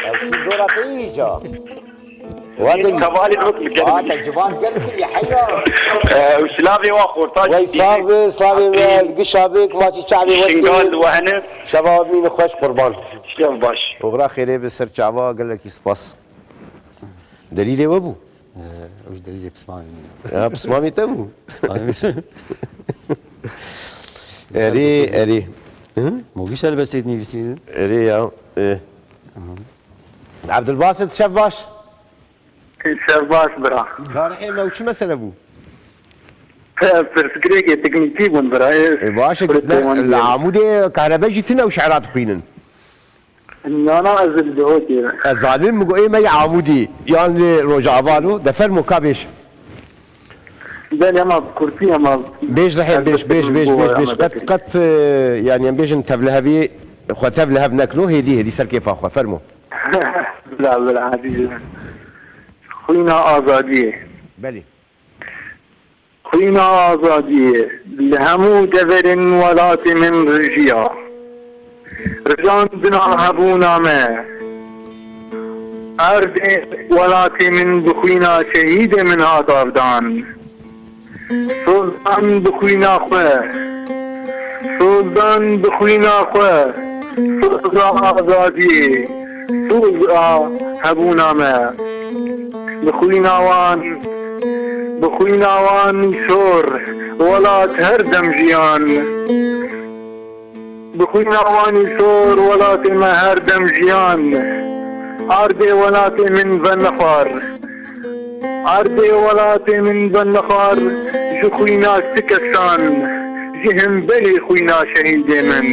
Ev kî dora te yî ca? Wa te Hevalê wek mi gelin. Wa te civan gel kirî heyran. Ew silavê wa xorta Wey jî. Sax be, slavê me, gişa bik, maçî çavê we Şingal tê. Wehne. Şeva mîn xweş qurban. Şev baş. Oxira xêrê bi ser çava, gelekî spas. Delîlê we bû? Ee, ew ji delîlê pismamê min e. Ya, pismamê te bû? Pismamê min. Erê, erê. Hı? Mogî şerbestê nivîsî. Erê ya. E. Tamam. Abdulbasit, şev baş. Şev baş, bira. Karihê me û çi mesele bû? Pirsgirêkê teknîkî bûn, bira. E, baş e, Kurê tine, peymanî li ye. Amûdê kahrebe jî tine û şi'ra dixwînin. Na, na, ez li Dihokê me. Ez zanim, min got, ê me yê Amûdî, yan li Rojava lo, de fermo ka bêj. Belê, ama bi kurtî, ama Bêj rihê, bêj, bêj, bêj, bêj, bêj. Qet, qet, e, yani, em bêjin tevlihevî, xwe tev li hev nekilo, hêdî, hêdî ser kêfa xwe, fermo. Bila, bila, hêdî. Xwîna azadiyê. Belê. Xwîna azadiyê li hemû deverên welatê min rijiya. Rijandina hebûna me. Erdê welatê min bi xwîna şehîdê min hat avdan. Soz dan bi xwîna xwe. Soz dan bi xwîna xwe. Soza azadiyê. Soza hebûna me. Bi xwîna wan, bi xwîna wan îsor welat her dem jiyan. Bi xwîna wan îsor welatê me her dem jiyan. Ardê welatê min venexwar. Ardê welatê min venexwar ji xwîna ti kesan, ji himberî xwîna şehîdê min.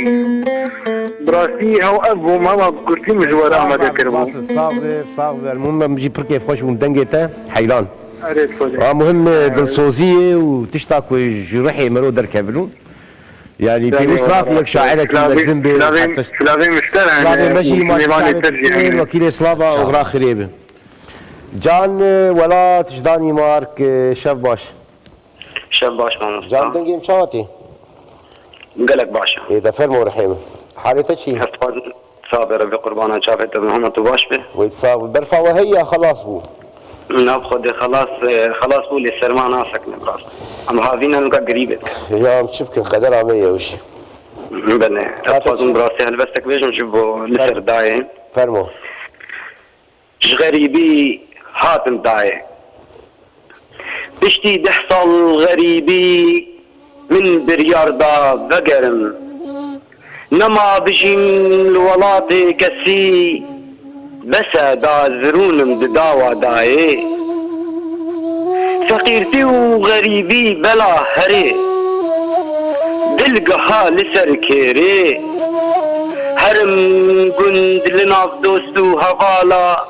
Bi rastî hew ev bû, mama bi kurtî min ji we re amade kiribû. Sax be, sax be. Muhim em jî pir kêfxweş bûm dengê te. Heyran. Erê, sodê. A muhim dilsoziyê û tişta ku ji ruhê mero derkevin. Yani, pêwîst nake yek şaîrekî mezin bê. Silavê, silavê mişter, silavê me jî, mêvanê te jî, wekîlê slava, oxira xirê bi. Can, e, welat ji Danîmark, e, şev baş. Şev baş, mamosta. Can, dengê min çawa tê? Gelek baş e. Ê, de fermo rihê min. Halê te çi? Heft xwazim. Sabe re vê qurbana çavê te bin, hema tu baş be. Wey sax be. Berfa we heye ya xelas bû? Na bi Xwedê xelas, e, xelas bû lê serma nasekine bi rast. Em havîne nuka girî bê. Ya em çi bikin, qedera me ye ew jî. Belê. Dixwazim bi rastî helbestek bêjim ji bo li ser dayê. Fermo. Ji xerîbî hatim dayê. Piştî deh sal xerîbî min biryar da vegerim. Nema bijîm li welatê kesî, bes e da zirûnim di dawa dayê. Feqîrtî û xerîbî bela herê, dil giha li ser kêrê. Herim gund li nav dost û hevala,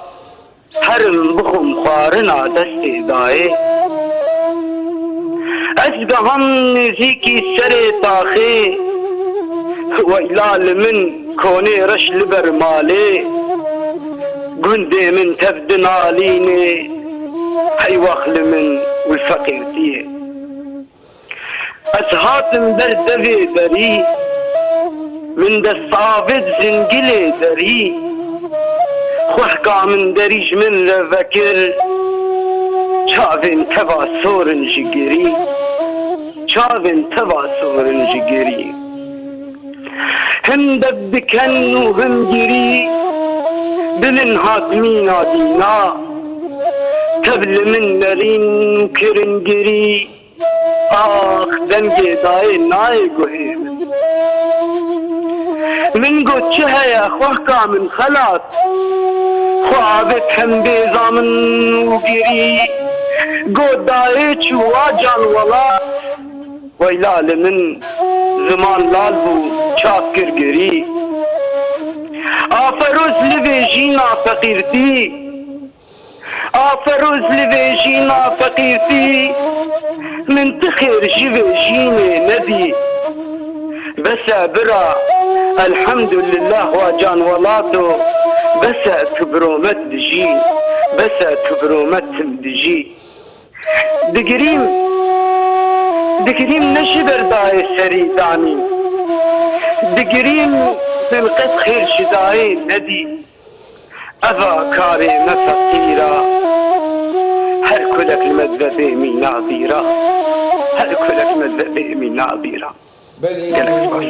herim bixwim xwarina destê dayê. Ez geham nêzîkî serê taxê, weyla li min konê reş li ber malê. Gundê min tev dinalînê, heywax li min û li feqîrtiyê. Ez hatim ber devê derî, min dest avêt zingilê derî. Xwehka min derî ji min re vekir, çavên teva sor in ji girî. Çavên teva sor in ji girî. Him deb diken û him girî, dilin hat mîna dîna. Tev li min nerîn û kirin girî. Ax, dengê dayê nayê guhê min. Min got çi heye xwehka min xelat. Xwe avêt hembêza min û girî. Got dayê çû wa can welat. Weyla li min ziman lal bû, çav kir girî. Aferoz li vê jîna feqîrtî. Aferoz li vê jîna feqîrtî, min ti xêr ji vê jînê nedî. Bes e bira, elhemdulillah wa can welato, bes e tu bi romet dijî, bes e tu bi romet tim dijî. Digirîm, digirîm ne ji ber dayê serî danî. Digirîm, min qet xêr ji dayê nedî. Eva karê me feqîra, her kulek li me dibe bê mîna bîra, her kulek li me dibe bê mîna bîra. Belê, Gelek spas.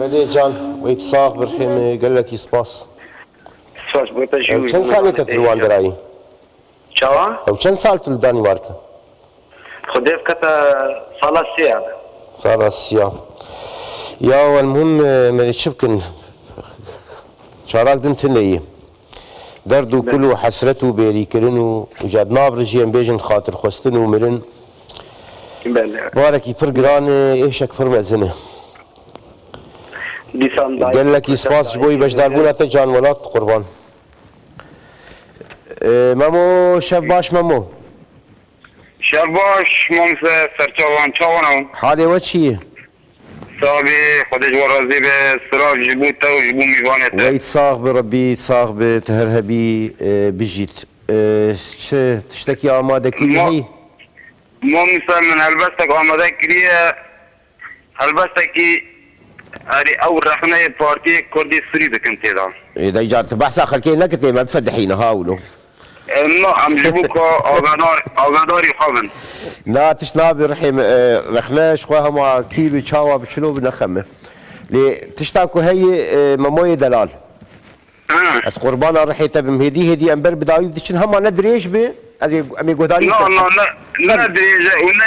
Belê can, weyt sax bir hêmê, gelekî spas. Spas bo te jî. Ew çend salê te tu li wan derayî? Çawa? Ew çend sal tu li Danîmark e? Xwedê bikete sala sê ya. Sala sê ya. Ya, el muhim, e, me çi bikin? Çarak din tune ye. Derd û kul û hesret û bêrîkirin û, û ca di nav re jî em bêjin xatirxwestin û mirin. Belê. Barekî pir giran e, êşek pir mezin e. Dîsan dayî. Gelekî spas ji bo beşdarbûna te can welat qurban. E, Memo, şev baş Memo. Şev baş, mamoste serçavan, çawan ew? Halê we çi ye? Sabî, Xwedê ji we razî be, silav ji bo te û ji bo mîvanê te. Weyt sax bi Rebî, sax bi, tu her hebî, e, bijît. E, çi tiştekî amadekî Ma-, heyî? Mamoste min helbestek amade kiriye, helbestekî, erê, ew rexneyê Partiyê Kurdî Sûrî dikin tê de. Ê, de îcar tu behsa xelkê nekitê me bifedihîne ha wilo. E, na, em ji bo ka agadar-, agadarî xwe bin. Na, tişt nabe rihê me, e, rexne ji xwe hema kî bi çawa bi çilo bi nexeme. Lê tişta ku heye, e, Memoyê delal. Ha. Ez qurbana rihê te bim, hêdî hêdî em ber bi dawî diçin, hema ne dirêj bi, ez ê, em ê guhdarî Na, bikin. Na, ne, ne dirêj e û ne,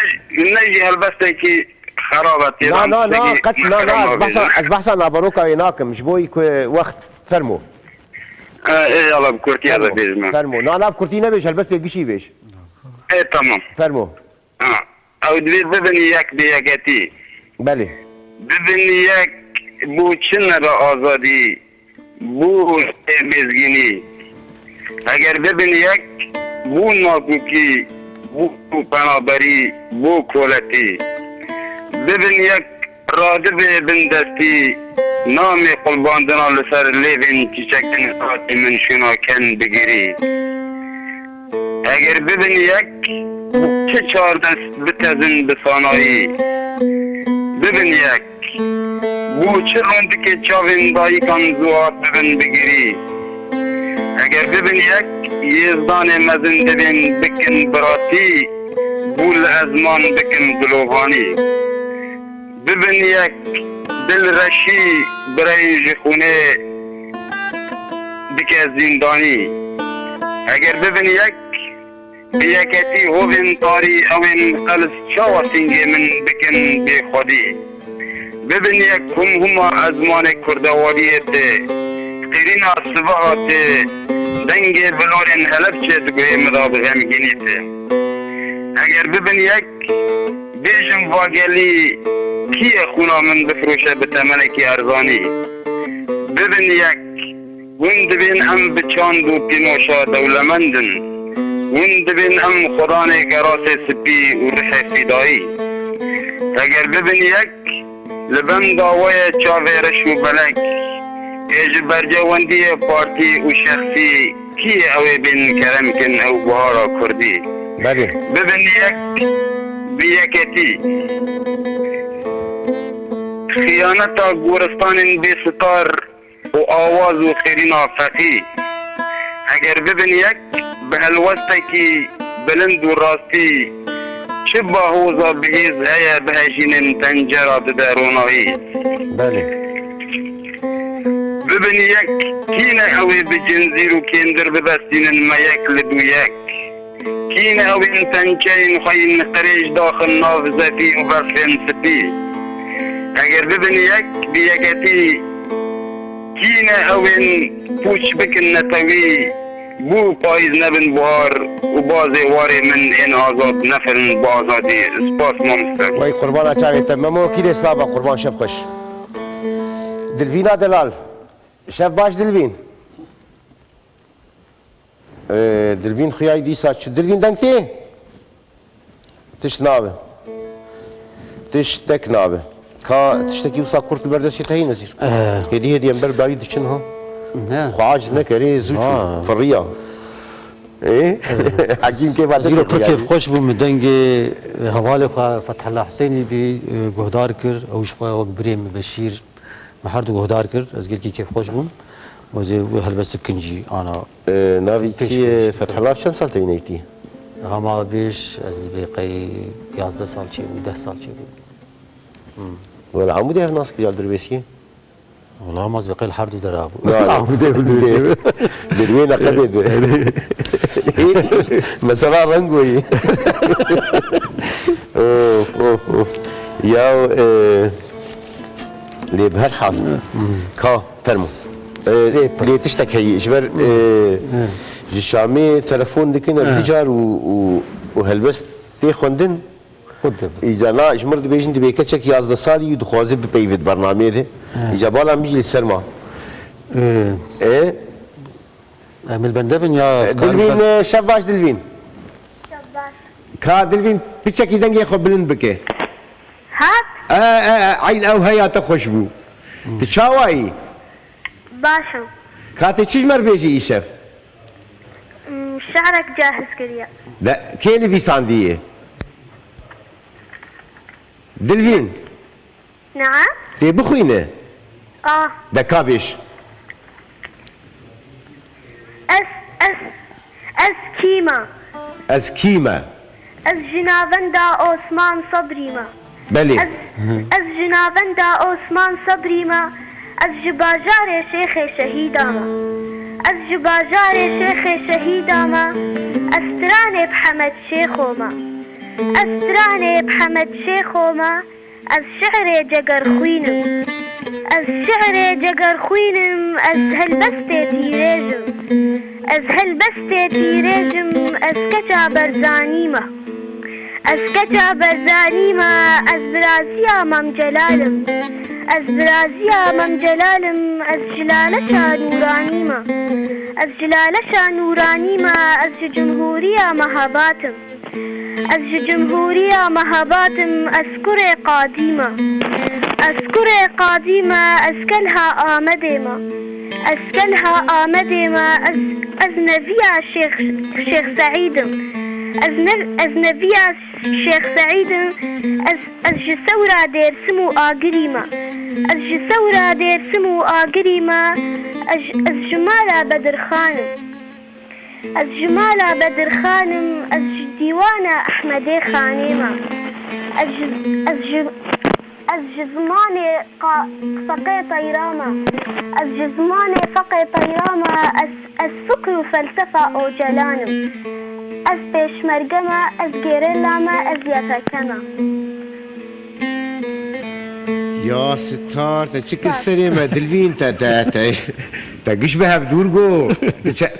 ne jî helbestekî xerab e tê de. Na, na, na, tiştekî qet, na, na, ez behsa, ez behsa naveroka wê nakim, ji bo ku wext, fermo. E, ê, yala bi kurtiya de bêjme. Fermo. Na, na, bi kurtî nebêj, helbestê gişî bêj. Ê, tamam. Fermo. Ha. Ew divê bibin yek bi yeketî. Belê. Bibin yek bo çi nebe azadî, bo mêzgînî. Eger bibin yek bo nakokî, bo penaberî, bo koletî. Bibin yek Radibe bin destî, namê qulbandina li ser lêvên çîçekên hatî min şûna ken bigirî. Eger bibin yek, çi çar dest bitezin bi sanayî. Bibin yek, bo çi rondikê çavên dayikan zuhat bibin bigirî. Eger bibin yek, yêzdanê mezin divên bikin biratî, bû li ezman bikin dilovanî. Bibin yek, dil reşî, birayên ji xûnê dike zîndanî. Eger bibin yek, bi yeketî hovên tarî ewên qels çawa sîngê min bikin bêxwedî. Bibin yek hûm hûma ezmanê kurdewariyê tê, qîrîna sibeha tê, dengê bilorên Helebçê di guhê min de bi xemgînî tê. Eger bibin yek, bêjin va gelî, kî ye xûna min bifroşe bi temenekî erzanî? Bibin yek, Hûn dibên em bi çand û pînoşa dewlemend in. Hûn dibên em xwedanê gerasê spî û rihê fîdayî. Eger bibin yek, li benda we ye çavê reş û belek. Ê ji bercewendiyê partî û şexsî kî ye ew ê bên kerem kin ew buhara kurdî? Belê. Bibin yek bi yeketî. Xiyaneta goristanên bêsitar û awaz û xêrîna feqî. Eger bibin yek bi helwestekî bilind û rastî, çi bahoza bihêz heye bihejînin tencera dide ronahî. Belê. Bibin yek, kî ne ew ê bi cinzîr û kêndir bibestînin me yek li dû yek? Kî ne ew ên pençeyên xwe yên qirêj daxin nav zefî û berfên spî? Eger bibin yek bi yeketî, Yîne ew ên pûç bikin netewî, bû payîz nebin buhar û bazê warê min ên azad nefirin bi azadî. Spas mamoste. Wey qurbana çavê te Memo, kî dê slava qurban, şev xweş. Dilvîna delal. Şev baş Dilvîn. Ee, Dilvîn xuyayî dîsa çi? Dilvîn deng tê? Tişt nabe. Tiştek nabe. Ka tiştekî wisa kurt li ber destê te heye Nezîr? Ee. Hêdî hêdî em ber dawî diçin ha. Ne. Xwe aciz nekerê, zû çû. Ha. Firiya. Ê? Hekîm kêfa te Zîro pir kêfxweş bû, min dengê hevalê xwe Fethullah Husênî bî, e, guhdar kir. Ew ji xwe wek birê min Beşîr Me her du guhdar kir, ez gelkî kêfxweş bûm. Wezê wê helbestik kin jî ana. E, navê kî ye? Fethullah çend sal te yî neytî? Hema bêj ez bê qey yazdeh sal çêbû, deh sal çêbû. Wela Amûdê ev nas kiriya li Dirbêsiyê? Wela hema ez bê qey li her du dera bû. Amûdê bi Dirbêsiyê. Di wê neqebê de. Mesela rengoyî. Of, of, of. Ya, e, Lê bi her hal. Ka, fermo. Ee, Sê pirs. Lê tiştek heye. Ji ber, ee, ji Şamê telefon dikin, em He. dicar û, û, û helbest tê xwendin. Xwendin. Îca na, ji mir dibêjin, dibê keçek yazdeh salî û dixwaze bipeyve di bernameyê de. He. Îca bala min jî li ser ma. Ee, Ê? Em li bende bin ya Ee, Dilvîn, Skype-dan? Ee, şev baş Dilvîn. Şev baş. Ka Dilvîn, piçekî dengê xwe bilind bike. Hat? E, e, e, eyn ew heya te xweş bû. Tu çawa yî? Baş im. Ka tê çi ji me re bêjî îşev? Hmm, şi'rek cahiz kiriye. De, kê nivîsandiye? Dilvîn. Neam? Tê bixwîne? A. De ka bêj. Ez, ez, ez kî me? Ez kî me? Ez ji navenda Osman Sebrî me. Belê. Ez, ez ji navenda Osman Sebrî me. Ez ji bajarê Şêxê Şehîda me. Ez ji bajarê Şêxê Şehîda me. Ez stranê bi Hemed Şêxo me. Ez stranê bi Hemed Şêxo me. Ez şi'rê Cegerxwîn im. Ez şi'rê Cegerxwîn im, ez helbestê Tîrêj im. Ez helbestê Tîrêj im, ez keça Berzanî me. Ez keça Berzanî me, ez biraziya Mam Celal im. Ez biraziya Mam Celal im, ez ji Laleşa Nûranî me. Ez ji Laleşa Nûranî me, ez ji Cumhûriya Mehabad im. Ez ji Cumhûriya Mehabad im, ez kurê Qadî me. Ez kurê Qadî me, ez kelha Amedê me. Ez kelha Amedê me, ez, ez neviya Şêx, Şêx Seîd im. Ez nev, ez neviya Şêx Seîd im, ez, ez ji Sewra Dêrsim û Agirî me. Ez ji Sewra Dêrsim û Agirî me, ez, ez ji mala Bedirxan im. Ez ji mala Bedirxan im, ez ji dîwana Ehmedê Xanê me. Ez ji, ez ji, ez ji zimanê qa-, feqê teyra me. Ez ji zimanê feqê teyra me, ez, ez fiqr û felsefa Ocalan im. Ez pêşmerge me, ez gerîla me, ez Y P G me. Ya Sittar, te çi kir serê me, Dilvîn, te, te, te, te giş bi hev dûr got. Tu çe-,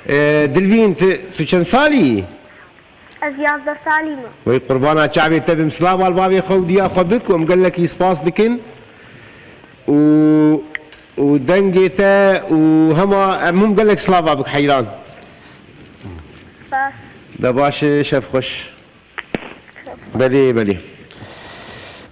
Ee, Dilvîn, tu, tu çend salî yî? Ez yazdeh salî me. Wey qurbana çavê te bim, silav al bavê xwe û diya xwe bik, em gelekî spas dikin. Û, û dengê te û hema em hûn gelek silava bik heyran. Spas. De baş e, şev xweş. Belê, belê.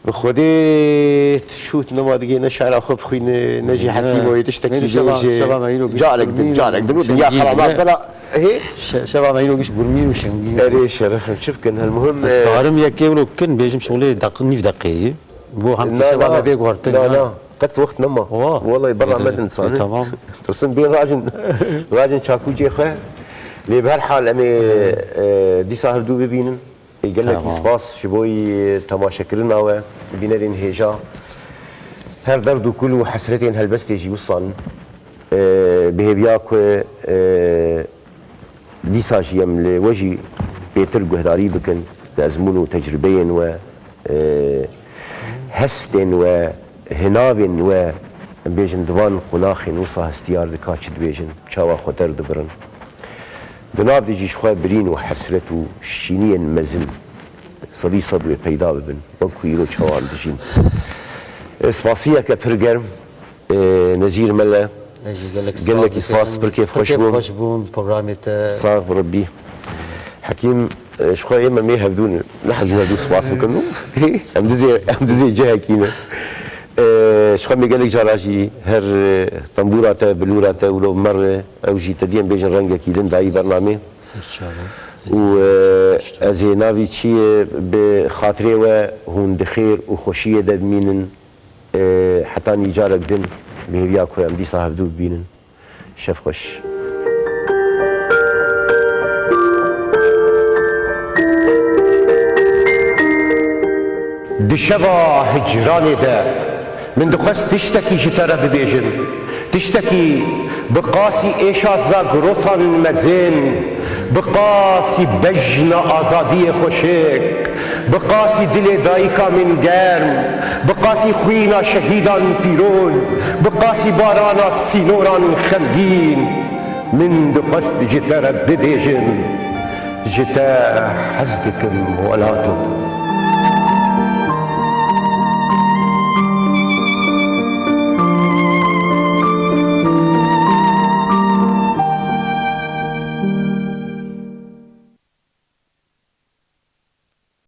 Bi Xwedê şût nema digê ne şera xwe bixwîne, ne jî Ne. hekîm wê tiştekî Neyse, şeva, bêje. şeva me îro giş Carek din, gurmîn û carek din û dinya şemgîn xerabat bile. Bela, hê? Şe-, şeva me îro giş gurmîn û şemgîn. Erê şerefim, çi bikin, helmuhim, Ez e, karim yekê wilo kin, bêjim şolê deq-, nîv deqeyî. Bo hem Na, şeva na, me bê guhertin, na, ha. na. Qet wext nema. Wa. Wallahî bela Ê, me din ê, sane. Tamam. Tirsim bê rajin, rajin çakûcê xwe. Lê bi her hal em ê, e, dîsa hevdû bibînin. Ê, gelekî Tamam. spas ji bo yî temaşekirina we, bînerên hêja. Her derd û kul û hesretên helbestê jî wisa in. Ê, bi hêviya ku, ê, dîsa jî em li we jî pêtir guhdarî bikin, di ezmûn û tecrubeyên we, ê, hestên we, hinavên we, Bêjin, di van qunaxên wisa hestiyar dika çi dibêjin, çawa xwe derdibirin. Di nav de jî ji xwe birîn û hesret û şîniyên mezin sedî sed wê peyda bibin, wek ku îro çawa em dijîn. Spasiyeke pir germ, e, Nezîr Mele. Ez jî gelek spas Gelekî dikim. Spas, pir kêfxweş Pir bûm. Kêfxweş bûm bi programê te. Sax bi Rebbî. Hekîm, e, ji xwe ê me mê hevdû ne. Ne hezû hevdû spas bikin û em dizê, em dizê cihekî ne. E, ji xwe mê gelek cara jî her, e, tembûra te, bilûra te wilo bi me re, ew jî te diyem bêjin rengekî din dayî bernamê. Ser çava. Û, e, ez ê navî çi ye, bi xatirê we hûn di xêr û xweşiyê de bimînin. E, heta nî carek din bi hêviya ku em dîsa hevdû bibînin. Şev xweş. Di şeva hicranê de min dixwest tiştekî ji te re bibêjim. Tiştekî bi qasî êşa Zagrosan mezin, bi qasî bejna azadiyê xweşik, bi qasî dilê dayika min germ, bi qasî xwîna şehîdan pîroz, bi qasî barana sînoran xemgîn. Min dixwest ji te re bibêjim, ji te hez dikim welato.